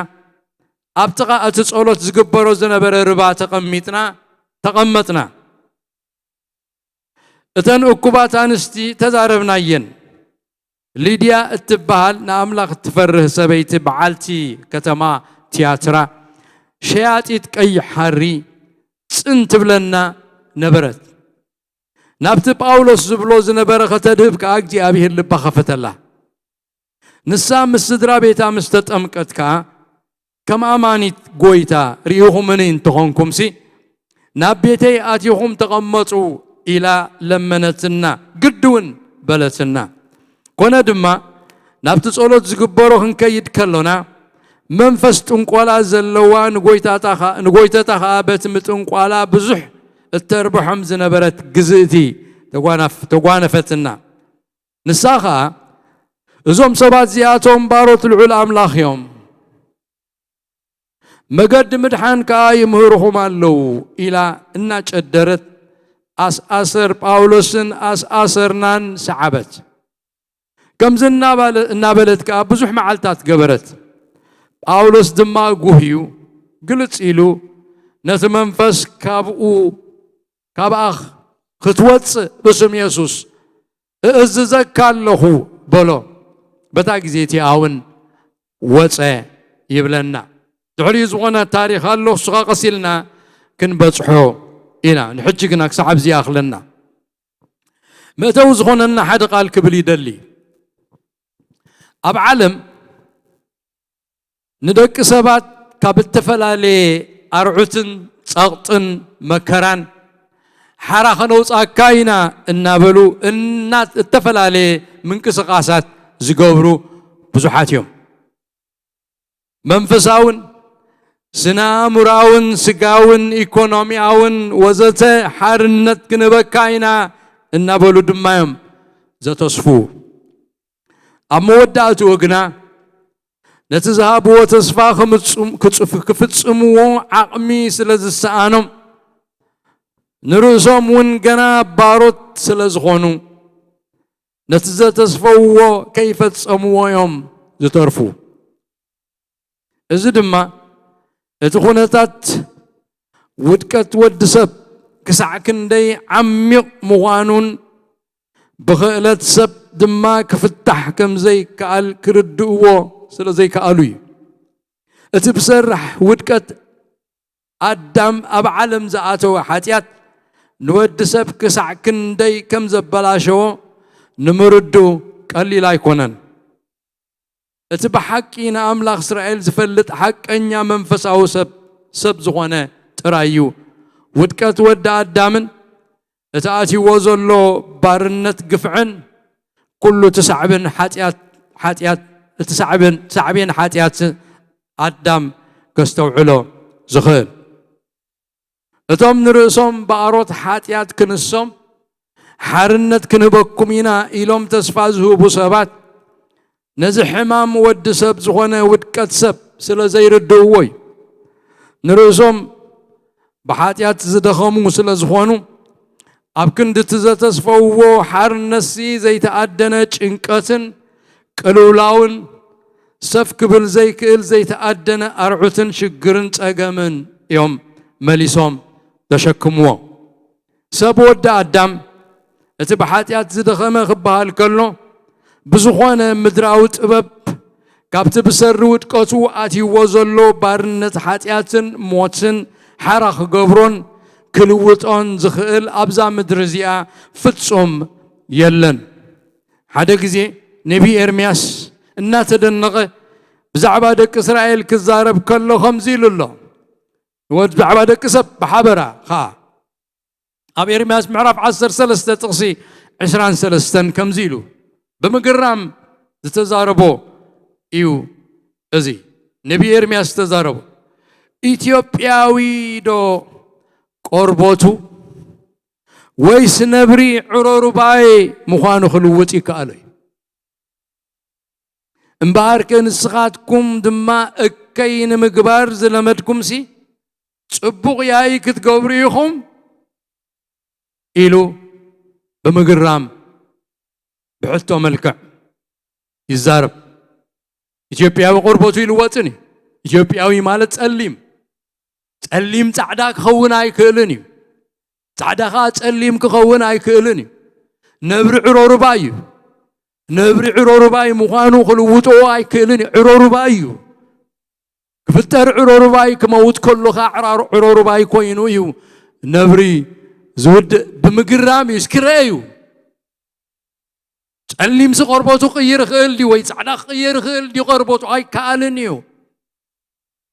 ኣብ ጥቓ እቲ ጸሎት ዝግበሮ ዝነበረ ርባ ተቐሚጥና፣ ተቐመጥና። እተን እኩባት ኣንስቲ ተዛረብናየን። ሊድያ እትበሃል ንኣምላኽ እትፈርህ ሰበይቲ በዓልቲ ከተማ ትያትራ፣ ሸያጢት ቀይሕ ሓሪ፣ ጽን ትብለና ነበረት። ናብቲ ጳውሎስ ዝብሎ ዝነበረ ከተድህብ ከኣ እግዚኣብሔር ልባ ኸፈተላ። ንሳ ምስ ስድራ ቤታ ምስ ተጠምቀት ከኣ፣ ከም ኣማኒት ጐይታ ርኢኹምኒ እንተኾንኩምሲ፣ ናብ ቤተይ ኣቲኹም ተቐመጡ ኢላ ለመነትና፣ ግዲ እውን በለትና። ኮነ ድማ፣ ናብቲ ጸሎት ዝግበሮ ክንከይድ ከሎና፣ መንፈስ ጥንቆላ ዘለዋ ንጐይታታ ኸ-፣ ንጐይተታ ኸኣ በቲ ምጥንቋላ ብዙሕ እተርብሖም ዝነበረት ግዝእቲ ተጓናፍ-፣ ተጓነፈትና። ንሳ ኸኣ፣ "እዞም ሰባት እዚኣቶም ባሮት ልዑል ኣምላኽ እዮም፣ መገዲ ምድሓን ከኣ ይምህርኹም ኣለዉ" ኢላ እናጨደረት ኣስኣሰር ጳውሎስን ኣስኣሰርናን ሰዓበት። ከምዚ እናባለ-፣ እናበለት ከኣ ብዙሕ መዓልታት ገበረት። ጳውሎስ ድማ ጉህዩ ግልጽ ኢሉ ነቲ መንፈስ ካብኡ፣ ካብኣ ክትወጽእ ብስም የሱስ እእዝዘካ ኣለኹ በሎ። በታ ግዜ እቲኣ እውን ወጸ ይብለና። ድሕሪኡ ዝኾነ ታሪኽ ኣሎ፣ እሱኻ ቀስ ኢልና ክንበጽሖ ኢና። ንሕጂ ግና ክሳዕ ኣብዚ ይኣኽለና። መእተዊ ዝኾነና ሓደ ቃል ክብል ይደሊ። ኣብ ዓለም ንደቂ ሰባት ካብ እተፈላለየ ኣርዑትን ጸቕጥን መከራን ሓራ ከነውጻካ ኢና እናበሉ እና-፣ እተፈላለየ ምንቅስቓሳት ዝገብሩ ብዙሓት እዮም። መንፈሳውን ስነ ኣእምሮኣውን ስጋውን ኢኮኖሚያውን ወዘተ ሓርነት ክንበካ ኢና እናበሉ ድማ እዮም ዘተስፉ። ኣብ መወዳእትኡ ግና ነቲ ዝሃብዎ ተስፋ ክምጽም-፣ ክጽፍ-፣ ክፍጽምዎ ዓቕሚ ስለ ዝሰኣኖም፣ ንርእሶም እውን ገና ባሮት ስለ ዝኾኑ፣ ነቲ ዘተስፈውዎ ከይፈጸምዎ እዮም ዝተርፉ። እዚ ድማ እቲ ኩነታት ውድቀት ወዲ ሰብ ክሳዕ ክንደይ ዓሚቕ ምዃኑን ብኽእለት ሰብ ድማ ክፍታሕ ከም ዘይከኣል ክርድእዎ ስለ ዘይከኣሉ እዩ። እቲ ብሰራሕ ውድቀት ኣዳም ኣብ ዓለም ዝኣተወ ሓጢኣት ንወዲ ሰብ ክሳዕ ክንደይ ከም ዘበላሸዎ ንምርድኡ ቀሊል ኣይኮነን። እቲ ብሓቂ ንኣምላኽ እስራኤል ዝፈልጥ ሓቀኛ መንፈሳዊ ሰብ፣ ሰብ ዝኾነ ጥራይ እዩ። ውድቀት ወዲ ኣዳምን እቲ ኣትይዎ ዘሎ ባርነት ግፍዕን ኩሉ እቲ ሳዕብን ሓጢኣት፣ ሓጢኣት፣ እቲ ሳዕብን፣ ሳዕቤን ሓጢኣት ኣዳም ከስተውዕሎ ዝኽእል። እቶም ንርእሶም ባሮት ሓጢኣት ክንሶም፣ ሓርነት ክንህበኩም ኢና ኢሎም ተስፋ ዝህቡ ሰባት፣ ነዚ ሕማም ወዲ ሰብ ዝኾነ ውድቀት ሰብ ስለ ዘይርድእዎ እዩ። ንርእሶም ብሓጢኣት ዝደኸሙ ስለ ዝኾኑ፣ ኣብ ክንዲ እቲ ዘተስፈውዎ ሓርነትሲ ዘይተኣደነ ጭንቀትን ቅልውላውን፣ ሰፍ ክብል ዘይክእል ዘይተኣደነ ኣርዑትን ሽግርን ጸገምን እዮም መሊሶም ተሸክምዎ። ሰብ ወዲ ኣዳም እቲ ብሓጢኣት ዝደኸመ ክበሃል ከሎ፣ ብዝኾነ ምድራዊ ጥበብ ካብቲ ብሰሪ ውድቀቱ ኣትይዎ ዘሎ ባርነት ሓጢኣትን ሞትን ሓራ ክገብሮን ክልውጦን ዝኽእል ኣብዛ ምድሪ እዚኣ ፍጹም የለን። ሓደ ግዜ ነቢ ኤርምያስ እናተደነቐ ብዛዕባ ደቂ እስራኤል ክዛረብ ከሎ ከምዚ ኢሉ ኣሎ። ወድ-፣ ብዛዕባ ደቂ ሰብ ብሓበራ ኸኣ ኣብ ኤርምያስ ምዕራፍ ዓሰርተ ሰለስተ ጥቕሲ ዕስራን ሰለስተን ከምዚ ኢሉ ብምግራም ዝተዛረቦ እዩ። እዚ ነቢ ኤርምያስ ዝተዛረቦ፣ "ኢትዮጵያዊ ዶ ቆርበቱ፣ ወይስ ነብሪ ዕሮሩባይ ምዃኑ ክልውጥ ይከኣሎ እዩ? እምበኣርከ ንስኻትኩም ድማ እከይ ንምግባር ዝለመድኩምሲ፣ ጽቡቕ ያይ ክትገብሩ ኢኹም ኢሉ ብምግራም ብሕቶ መልክዕ ይዛረብ። ኢትዮጵያዊ ቆርበቱ ይልወጥን እዩ። ኢትዮጵያዊ ማለት ጸሊም፣ ጸሊም ጻዕዳ ክኸውን ኣይክእልን እዩ። ጻዕዳ ኸዓ ጸሊም ክኸውን ኣይክእልን እዩ። ነብሪ ዕሮርባይ እዩ። ነብሪ ዕሮርባይ ምዃኑ ክልውጦ ኣይክእልን እዩ። ዕሮርባይ እዩ። ክፍጠር ዕሮርባይ ክመውት ከሎ ኸዓ ዕራር-፣ ዕሮርባይ ኮይኑ እዩ ነብሪ ዝውድእ። ብምግራም እዩ እስኪ ረአዩ። ጸሊምሲ ቆርበቱ ክቕይር ይኽእል ድዩ ወይ ጻዕዳ ክቕይር ይኽእል ድዩ ቆርበቱ? ኣይከኣልን እዩ።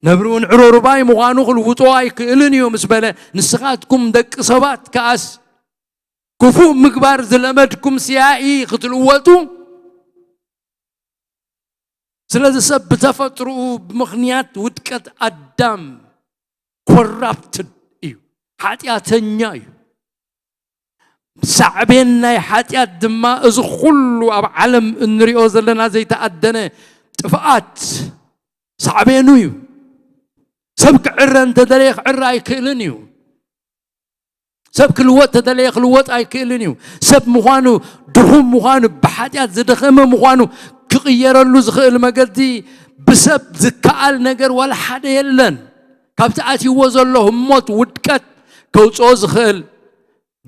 ነብሪ እውን ዕሮርባይ ምዃኑ ክልውጦ ኣይክእልን እዩ ምስ በለ፣ ንስኻትኩም ደቂ ሰባት ከኣስ ክፉእ ምግባር ዝለመድኩም ሲያኢ ክትልወጡ። ስለዚ ሰብ ብተፈጥሮኡ ብምኽንያት ውድቀት ኣዳም ኮራፕትድ እዩ፣ ሓጢኣተኛ እዩ። ሳዕቤን ናይ ሓጢኣት ድማ እዚ ኩሉ ኣብ ዓለም እንሪኦ ዘለና ዘይተኣደነ ጥፍኣት ሳዕቤኑ እዩ። ሰብ ክዕረ እንተደለየ ክዕረ ኣይክእልን እዩ። ሰብ ክልወጥ ተደለየ ክልወጥ ኣይክእልን እዩ። ሰብ ምዃኑ፣ ድኹም ምዃኑ፣ ብሓጢኣት ዝደኸመ ምዃኑ ክቕየረሉ ዝኽእል መገዲ ብሰብ ዝከኣል ነገር ዋላ ሓደ የለን። ካብቲ ኣትይዎ ዘሎ ህሞት ውድቀት ከውፅኦ ዝኽእል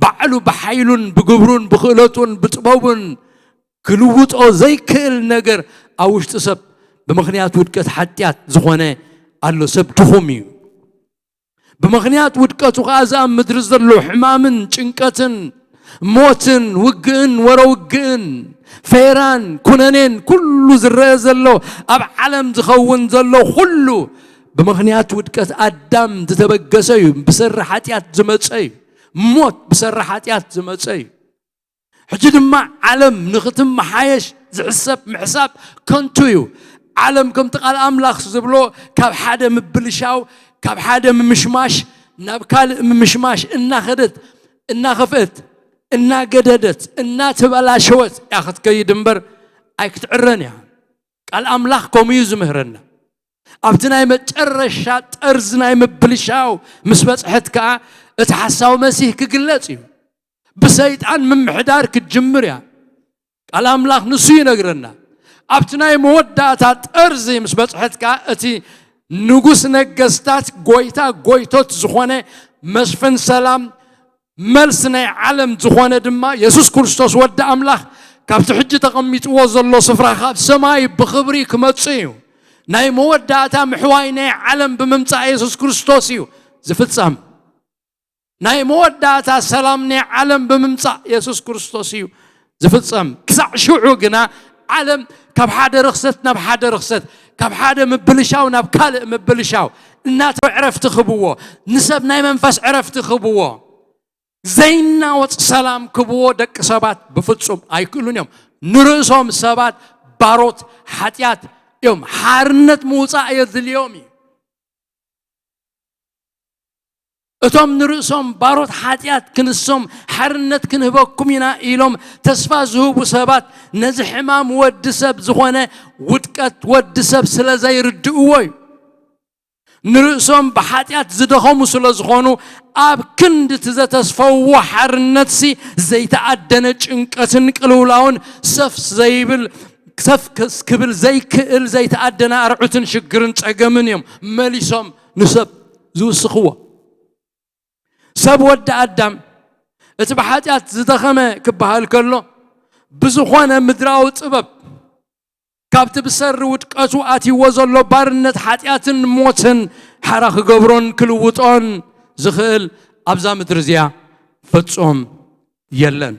ባዕሉ ብሓይሉን ብግብሩን ብክእለቱን ብጥበቡን ክልውጦ ዘይክእል ነገር ኣብ ውሽጢ ሰብ ብምኽንያት ውድቀት ሓጢኣት ዝኾነ ኣሎ። ሰብ ድኹም እዩ። ብምኽንያት ውድቀቱ ኸዓ እዚ ኣብ ምድሪ ዘሎ ሕማምን ጭንቀትን ሞትን ውግእን ወረ ውግእን ፌራን ኩነኔን ኩሉ ዝረአ ዘሎ ኣብ ዓለም ዝኸውን ዘሎ ኩሉ ብምኽንያት ውድቀት ኣዳም ዝተበገሰ እዩ። ብሰሪ ሓጢኣት ዝመፀ እዩ። ሞት ብሰሪ ሓጢኣት ዝመፀ እዩ። ሕጂ ድማ ዓለም ንኽትመሓየሽ ዝሕሰብ ምሕሳብ ከንቱ እዩ። ዓለም ከምቲ ቃል ኣምላኽ ዝብሎ ካብ ሓደ ምብልሻው፣ ካብ ሓደ ምምሽማሽ ናብ ካልእ ምምሽማሽ እናኸደት፣ እናኸፍአት፣ እናገደደት፣ እናተበላሸወት እያ ክትከይድ እምበር ኣይክትዕረን እያ። ቃል ኣምላኽ ከምኡ እዩ ዝምህረና። ኣብቲ ናይ መጨረሻ ጠርዚ ናይ ምብልሻው ምስ በጽሐት ከኣ እቲ ሓሳዊ መሲህ ክግለጽ እዩ። ብሰይጣን ምምሕዳር ክትጅምር እያ። ቃል ኣምላኽ ንሱ ይነግረና። ኣብቲ ናይ መወዳእታ ጠርዚ ምስ በጽሐት ከኣ እቲ ንጉስ ነገስታት፣ ጎይታ ጎይቶት ዝኾነ፣ መስፍን ሰላም፣ መልሲ ናይ ዓለም ዝኾነ ድማ የሱስ ክርስቶስ ወዲ ኣምላኽ ካብቲ ሕጂ ተቐሚጥዎ ዘሎ ስፍራ ካብ ሰማይ ብኽብሪ ክመጽእ እዩ። ናይ መወዳእታ ምሕዋይ ናይ ዓለም ብምምጻእ የሱስ ክርስቶስ እዩ ዝፍጸም። ናይ መወዳእታ ሰላም ናይ ዓለም ብምምጻእ የሱስ ክርስቶስ እዩ ዝፍጸም። ክሳዕ ሽዑ ግና ዓለም ካብ ሓደ ርኽሰት ናብ ሓደ ርኽሰት፣ ካብ ሓደ ምብልሻው ናብ ካልእ ምብልሻው እናተ ዕረፍቲ ክብዎ፣ ንሰብ ናይ መንፈስ ዕረፍቲ ክብዎ፣ ዘይናወጽ ሰላም ክብዎ ደቂ ሰባት ብፍጹም ኣይክእሉን እዮም። ንርእሶም ሰባት ባሮት ሓጢኣት እዮም። ሓርነት ምውጻእ የድልዮም እዩ። እቶም ንርእሶም ባሮት ሓጢኣት ክንሶም ሓርነት ክንህበኩም ኢና ኢሎም ተስፋ ዝህቡ ሰባት ነዚ ሕማም ወዲ ሰብ ዝኾነ ውድቀት ወዲ ሰብ ስለ ዘይርድእዎ እዩ። ንርእሶም ብሓጢኣት ዝደኸሙ ስለ ዝኾኑ ኣብ ክንዲ እቲ ዘተስፈውዎ ሓርነትሲ ዘይተኣደነ ጭንቀትን ቅልውላውን ሰፍ ዘይብል ሰፍ ክብል ዘይክእል ዘይተኣደነ ኣርዑትን ሽግርን ጸገምን እዮም መሊሶም ንሰብ ዝውስኽዎ። ሰብ ወዲ ኣዳም እቲ ብሓጢኣት ዝደኸመ ክበሃል ከሎ ብዝኾነ ምድራዊ ጥበብ ካብቲ ብሰሪ ውድቀቱ ኣትይዎ ዘሎ ባርነት ሓጢኣትን ሞትን ሓራ ክገብሮን ክልውጦን ዝኽእል ኣብዛ ምድሪ እዚኣ ፍጹም የለን።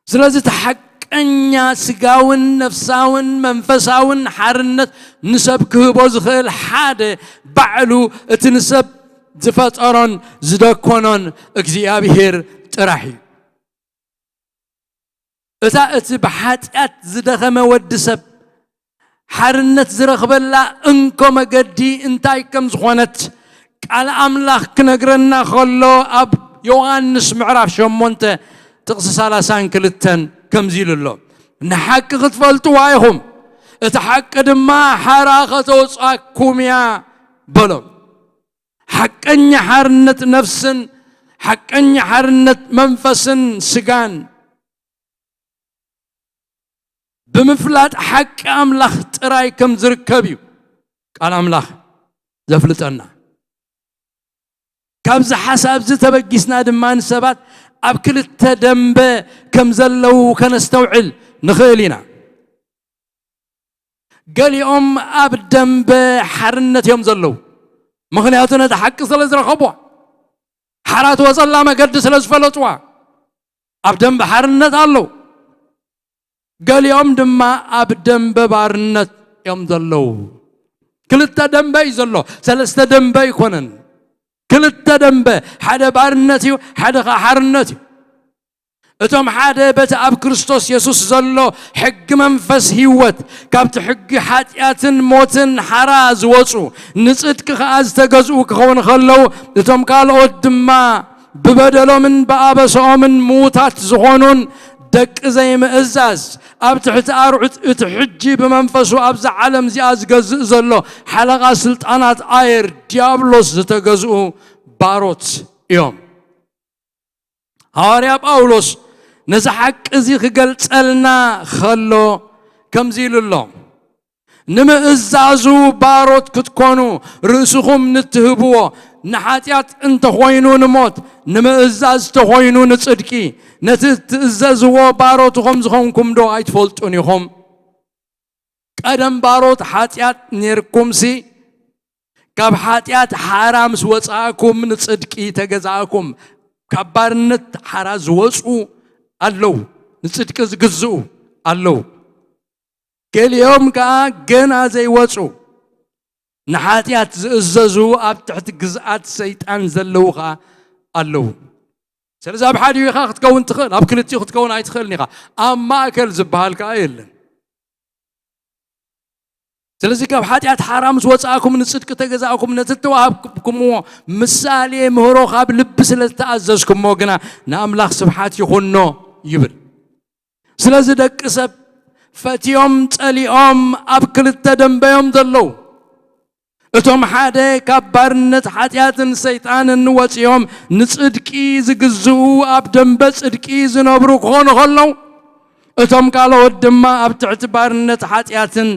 ስለዚ እቲ ሓቀኛ ስጋውን ነፍሳውን መንፈሳውን ሓርነት ንሰብ ክህቦ ዝኽእል ሓደ ባዕሉ እቲ ንሰብ ዝፈጠሮን ዝደኮኖን እግዚኣብሔር ጥራሕ እዩ። እታ እቲ ብሓጢኣት ዝደኸመ ወዲ ሰብ ሓርነት ዝረኽበላ እንኮ መገዲ እንታይ ከም ዝኾነት ቃል ኣምላኽ ክነግረና ከሎ ኣብ ዮሃንስ ምዕራፍ ሸሞንተ ጥቕሲ ሰላሳን ክልተን ከምዚ ኢሉ ኣሎ፣ ንሓቂ ክትፈልጥዋ ኢኹም፣ እቲ ሓቂ ድማ ሓራ ከተውፅኣኩም እያ በሎም። ሓቀኛ ሓርነት ነፍስን ሓቀኛ ሓርነት መንፈስን ስጋን ብምፍላጥ ሓቂ ኣምላኽ ጥራይ ከም ዝርከብ እዩ ቃል ኣምላኽ ዘፍልጠና። ካብዚ ሓሳብ እዚ ተበጊስና ድማ ንሰባት ኣብ ክልተ ደንበ ከም ዘለዉ ከነስተውዕል ንኽእል ኢና። ገሊኦም ኣብ ደንበ ሓርነት እዮም ዘለዉ፣ ምኽንያቱ ነቲ ሓቂ ስለ ዝረኸብዋ፣ ሓራ ትወፀላ መገዲ ስለ ዝፈለጥዋ ኣብ ደንበ ሓርነት ኣለዉ። ገሊኦም ድማ ኣብ ደንበ ባርነት እዮም ዘለዉ። ክልተ ደንበ እዩ ዘሎ፣ ሰለስተ ደንበ ኣይኮነን። ክልተ ደንበ፣ ሓደ ባርነት እዩ፣ ሓደ ኸዓ ሓርነት እዩ። እቶም ሓደ በቲ ኣብ ክርስቶስ የሱስ ዘሎ ሕጊ መንፈስ ህይወት ካብቲ ሕጊ ሓጢኣትን ሞትን ሓራ ዝወፁ ንፅድቂ ኸዓ ዝተገዝኡ ክኸውን ከለዉ እቶም ካልኦት ድማ ብበደሎምን ብኣበሰኦምን ምዉታት ዝኾኑን ደቂ ዘይምእዛዝ ኣብ ትሕቲ ኣርዑት እቲ ሕጂ ብመንፈሱ ኣብዛ ዓለም እዚኣ ዝገዝእ ዘሎ ሓለቓ ስልጣናት ኣየር ዲያብሎስ ዝተገዝኡ ባሮት እዮም። ሃዋርያ ጳውሎስ ነዚ ሓቂ እዚ ክገልጸልና ኸሎ ከምዚ ኢሉ ኣሎ፣ ንምእዛዙ ባሮት ክትኮኑ ርእስኹም ንትህብዎ፣ ንሓጢኣት እንተኾይኑ ንሞት፣ ንምእዛዝ ተኾይኑ ንጽድቂ፣ ነቲ እትእዘዝዎ ባሮት ኸም ዝኾንኩም ዶ ኣይትፈልጡን ኢኹም? ቀደም ባሮት ሓጢኣት ኔርኩምሲ፣ ካብ ሓጢኣት ሓራ ምስ ወጻእኩም ንጽድቂ ተገዛእኩም። ካብ ባርነት ሓራ ዝወጹ ኣለዉ፣ ንጽድቂ ዝግዝኡ ኣለዉ። ገሊኦም ከኣ ገና ዘይወጹ ንሓጢኣት ዝእዘዙ ኣብ ትሕቲ ግዝኣት ሰይጣን ዘለዉ ከኣ ኣለዉ። ስለዚ ኣብ ሓዲኡ ኢኻ ክትከውን ትኽእል፣ ኣብ ክልቲኡ ክትከውን ኣይትኽእልን ኢኻ። ኣብ ማእከል ዝበሃል ከኣ የለን። ስለዚ ካብ ሓጢኣት ሓራ ምስ ወጻእኩም ንጽድቂ ተገዛእኩም ነቲ እተዋህብኩምዎ ምሳሌ ምህሮ ካብ ልቢ ስለ ዝተኣዘዝኩሞ ግና ንኣምላኽ ስብሓት ይኹኖ ይብል። ስለዚ ደቂ ሰብ ፈትዮም ጸሊኦም ኣብ ክልተ ደንበዮም ዘለዉ። እቶም ሓደ ካብ ባርነት ሓጢኣትን ሰይጣንን ወጺኦም ንጽድቂ ዝግዝኡ ኣብ ደንበ ጽድቂ ዝነብሩ ክኾኑ ከለዉ፣ እቶም ካልኦት ድማ ኣብ ትሕቲ ባርነት ሓጢኣትን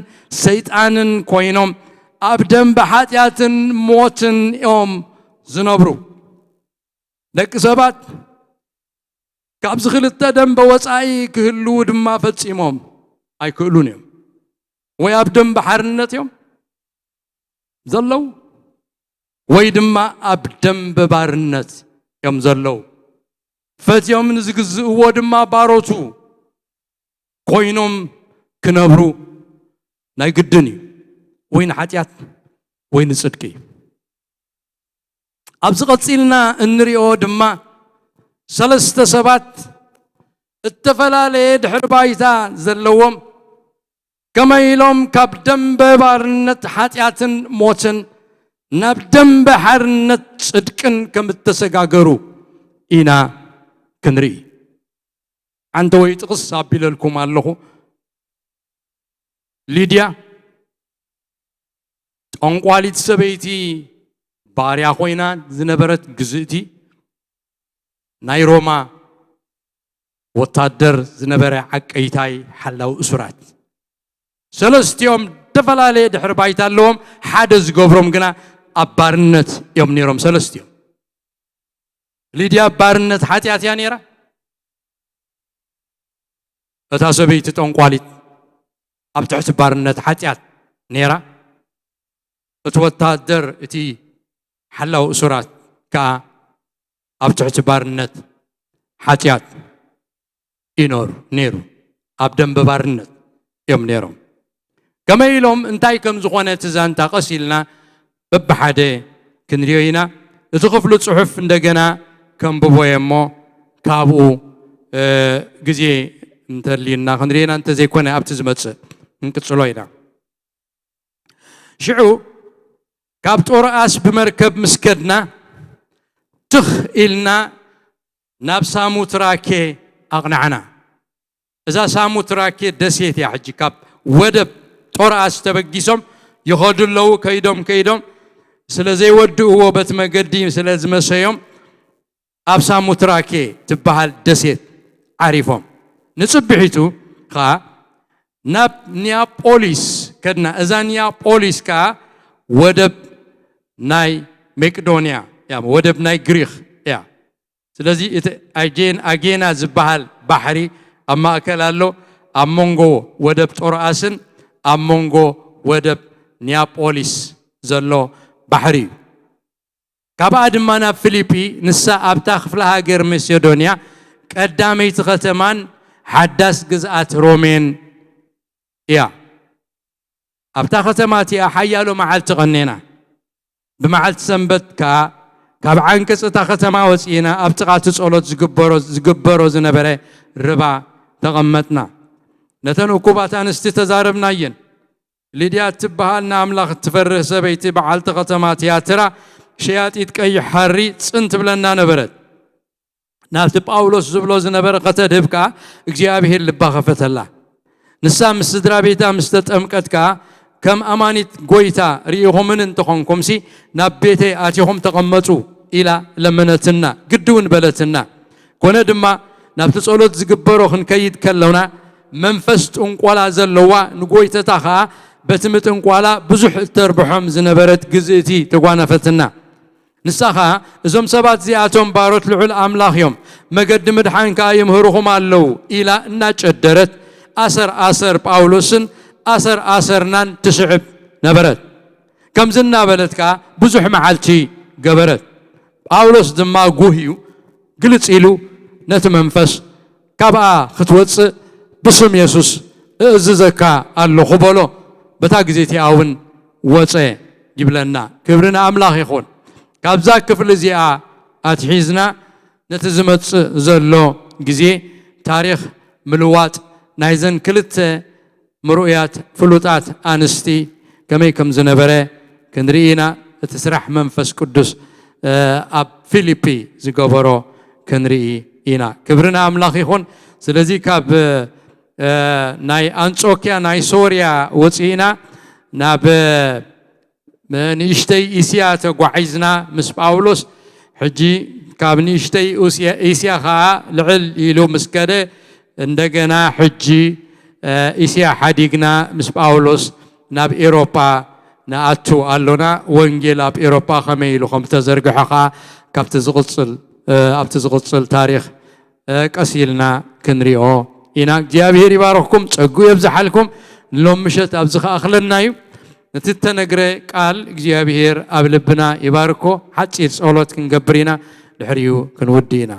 ሰይጣንን ኮይኖም ኣብ ደንበ ሓጢኣትን ሞትን እዮም ዝነብሩ። ደቂ ሰባት ካብዚ ክልተ ደንበ ወጻኢ ክህልዉ ድማ ፈጺሞም ኣይክእሉን እዮም። ወይ ኣብ ደንበ ሓርነት እዮም ዘለዉ፣ ወይ ድማ ኣብ ደንበ ባርነት እዮም ዘለዉ። ፈትዮም ንዝግዝእዎ ድማ ባሮቱ ኮይኖም ክነብሩ ናይ ግድን እዩ። ወይ ንሓጢኣት ወይ ንጽድቂ እዩ። ኣብዚ ቀጺልና እንሪኦ ድማ ሰለስተ ሰባት እተፈላለየ ድሕሪ ባይታ ዘለዎም ከመይ ኢሎም ካብ ደንበ ባርነት ሓጢኣትን ሞትን ናብ ደንበ ሓርነት ጽድቅን ከም እተሰጋገሩ ኢና ክንርኢ። ሓንቲ ወይ ጥቕስ ኣቢለልኩም ኣለኹ። ሊድያ ጠንቋሊት ሰበይቲ ባርያ ኮይና ዝነበረት ግዝእቲ ናይ ሮማ ወታደር ዝነበረ ዓቀይታይ ሓላው እሱራት። ሰለስቲኦም ዝተፈላለየ ድሕሪ ባይታ ኣለዎም። ሓደ ዝገብሮም ግና ኣብ ባርነት እዮም ነይሮም ሰለስቲኦም። ሊድያ ኣብ ባርነት ሓጢኣት እያ ነይራ። እታ ሰበይቲ ጠንቋሊት ኣብ ትሕቲ ባርነት ሓጢኣት ነይራ። እቲ ወታደር፣ እቲ ሓላው እሱራት ከኣ ኣብ ትሕቲ ባርነት ሓጢኣት ይኖሩ ነይሩ። ኣብ ደንበ ባርነት እዮም ነይሮም። ከመይ ኢሎም እንታይ ከም ዝኾነ እቲ ዛንታ ቀስ ኢልና በብሓደ ክንሪኦ ኢና። እቲ ክፍሉ ጽሑፍ እንደገና ከንብቦ እየ እሞ ካብኡ፣ እ፣ ግዜ እንተልዩና ክንሪኦ ኢና፣ እንተዘይኮነ ኣብቲ ዝመጽእ ክንቅጽሎ ኢና። ሽዑ ካብ ጦርኣስ ብመርከብ ምስ ከድና ትኽ ኢልና ናብ ሳሙትራኬ ኣቕናዕና። እዛ ሳሙትራኬ ደሴት እያ። ሕጂ ካብ ወደብ ጦርኣስ ተበጊሶም ይኸዱ ኣለዉ። ከይዶም ከይዶም ስለ ዘይወድእዎ በቲ መገዲ ስለ ዝመሰዮም ኣብ ሳሙትራኬ ትበሃል ደሴት ዓሪፎም። ንጽብሒቱ ኸኣ ናብ ኒያፖሊስ ከድና። እዛ ኒያፖሊስ ከኣ ወደብ ናይ መቄዶንያ እያ፣ ወደብ ናይ ግሪኽ እያ። ስለዚ እቲ ኣጌን-፣ ኣጌና ዝበሃል ባሕሪ ኣብ ማእከል ኣሎ፣ ኣብ መንጎ ወደብ ጦርኣስን ኣብ መንጎ ወደብ ኒያፖሊስ ዘሎ ባሕሪ እዩ። ካብኣ ድማ ናብ ፊሊጲ፣ ንሳ ኣብታ ክፍለ ሃገር መሴዶንያ ቀዳመይቲ ከተማን ሓዳስ ግዝኣት ሮሜን እያ። ኣብታ ከተማ እቲኣ ሓያሎ መዓልቲ ቀኔና። ብመዓልቲ ሰንበት ከኣ ካብ ዓንቀጽ እታ ከተማ ወጺእና ኣብ ጥቓ እቲ ጸሎት ዝግበሮ፣ ዝግበሮ ዝነበረ ርባ ተቐመጥና። ነተን እኩባት ኣንስቲ ተዛረብናየን። ሊድያ እትበሃል ንኣምላኽ እትፈርህ ሰበይቲ በዓልቲ ከተማ ትያትራ፣ ሸያጢት ቀይሕ ሃሪ ጽን ትብለና ነበረት። ናብቲ ጳውሎስ ዝብሎ ዝነበረ ከተድህብ ከኣ እግዚኣብሄር ልባ ኸፈተላ። ንሳ ምስ ስድራ ቤታ ምስ ተጠምቀት ከኣ፣ ከም ኣማኒት ጐይታ ርኢኹምኒ እንተኾንኩምሲ ናብ ቤተይ ኣቲኹም ተቐመጡ ኢላ ለመነትና፣ ግዲ እውን በለትና። ኮነ ድማ ናብቲ ጸሎት ዝግበሮ ክንከይድ ከለና መንፈስ ጥንቆላ ዘለዋ ንጎይተታ ኸኣ በቲ ምጥንቋላ ብዙሕ እተርብሖም ዝነበረት ግዝእቲ ተጓነፈትና። ንሳ ኸኣ እዞም ሰባት እዚኣቶም ባሮት ልዑል ኣምላኽ እዮም፣ መገዲ ምድሓን ከኣ ይምህርኹም ኣለዉ ኢላ እናጨደረት ኣሰር ኣሰር ጳውሎስን ኣሰር ኣሰርናን ትስዕብ ነበረት። ከምዚ እናበለት ከኣ ብዙሕ መዓልቲ ገበረት። ጳውሎስ ድማ ጉህዩ ግልጽ ኢሉ ነቲ መንፈስ ካብኣ ክትወጽእ ብስም የሱስ እእዝዘካ ኣለኹ በሎ። በታ ግዜ እቲኣ እውን ወጸ ይብለና። ክብሪ ንኣምላኽ ይኹን። ካብዛ ክፍሊ እዚኣ ኣትሒዝና ነቲ ዝመጽእ ዘሎ ግዜ ታሪኽ ምልዋጥ ናይዘን ክልተ ምሩያት ፍሉጣት ኣንስቲ ከመይ ከም ዝነበረ ክንርኢ ኢና። እቲ ስራሕ መንፈስ ቅዱስ ኣብ ፊሊፒ ዝገበሮ ክንርኢ ኢና። ክብሪ ንኣምላኽ ይኹን። ስለዚ ካብ ናይ ኣንጾኪያ ናይ ሶርያ ወፂእና ናብ ንእሽተይ እስያ ተጓዒዝና ምስ ጳውሎስ። ሕጂ ካብ ንእሽተይ እስያ ከዓ ልዕል ኢሉ ምስ ከደ እንደገና ሕጂ እስያ ሓዲግና ምስ ጳውሎስ ናብ ኤሮጳ ንኣቱ ኣሎና። ወንጌል ኣብ ኤሮጳ ከመይ ኢሉ ከም ዝተዘርግሐ ከዓ ካብቲ ዝቕፅል ኣብቲ ዝቕፅል ታሪኽ ቀስ ኢልና ክንሪኦ ኢና። እግዚኣብሔር ይባርኽኩም፣ ጸጉ የብዝሓልኩም። ሎም ምሸት ኣብዚ ከኣኽለና እዩ። እቲ እተነግረ ቃል እግዚኣብሔር ኣብ ልብና ይባርኮ። ሓጺር ጸሎት ክንገብር ኢና፣ ድሕሪኡ ክንውዲ ኢና።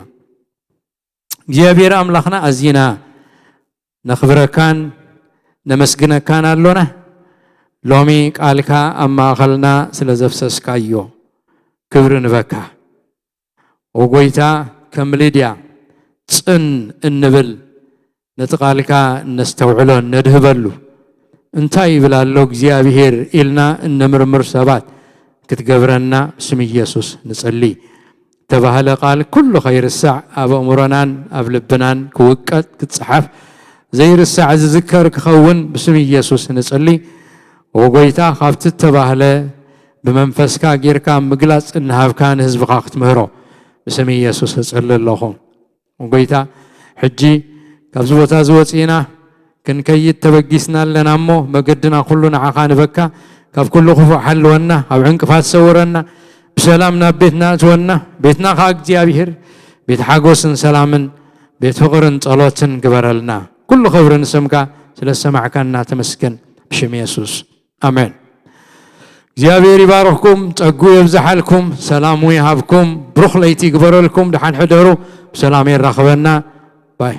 እግዚኣብሔር ኣምላኽና ኣዚና ነኽብረካን ነመስግነካን ኣሎና። ሎሚ ቃልካ ኣብ ማእኸልና ስለ ዘፍሰስካዮ ክብሪ ንበካ። ኦ ጎይታ፣ ከም ልድያ ጽን እንብል፣ ነቲ ቃልካ እነስተውዕሎ እነድህበሉ፣ እንታይ ይብል ኣሎ እግዚኣብሔር ኢልና እነምርምር ሰባት ክትገብረና ብስም ኢየሱስ ንጸሊ። ተባህለ ቃል ኩሉ ከይርሳዕ ኣብ ኣእምሮናን ኣብ ልብናን ክውቀጥ ክጸሓፍ ዘይርሳዕ ዝዝከር ክኸውን ብስም ኢየሱስ ንጸሊ። ኦ ጎይታ፣ ካብቲ እተባህለ ብመንፈስካ ጌርካ ምግላጽ እናሃብካ ንህዝብኻ ክትምህሮ ብስም ኢየሱስ እጸሊ ኣለኹ። ኦ ጎይታ፣ ሕጂ ካብዚ ቦታ እዚ ወጺእና ክንከይድ ተበጊስና ኣለና እሞ፣ መገድና ኩሉ ንዓኻ ንበካ። ካብ ኩሉ ክፉእ ሓልወና፣ ካብ ዕንቅፋት ሰውረና፣ ብሰላም ናብ ቤትና እትወና። ቤትና ኸኣ እግዚኣብሔር ቤት ሓጎስን ሰላምን ቤት ፍቕርን ጸሎትን ግበረልና። ኩሉ ክብሪ ንስምካ ስለ ዝሰማዕካና ተመስገን። ብሽም የሱስ ኣሜን። እግዚኣብሔር ይባርኽኩም፣ ጸጉ የብዝሓልኩም፣ ሰላሙ ይሃብኩም፣ ብሩኽ ለይቲ ይግበረልኩም። ደሓን ሕደሩ፣ ብሰላም የራኽበና። ባይ።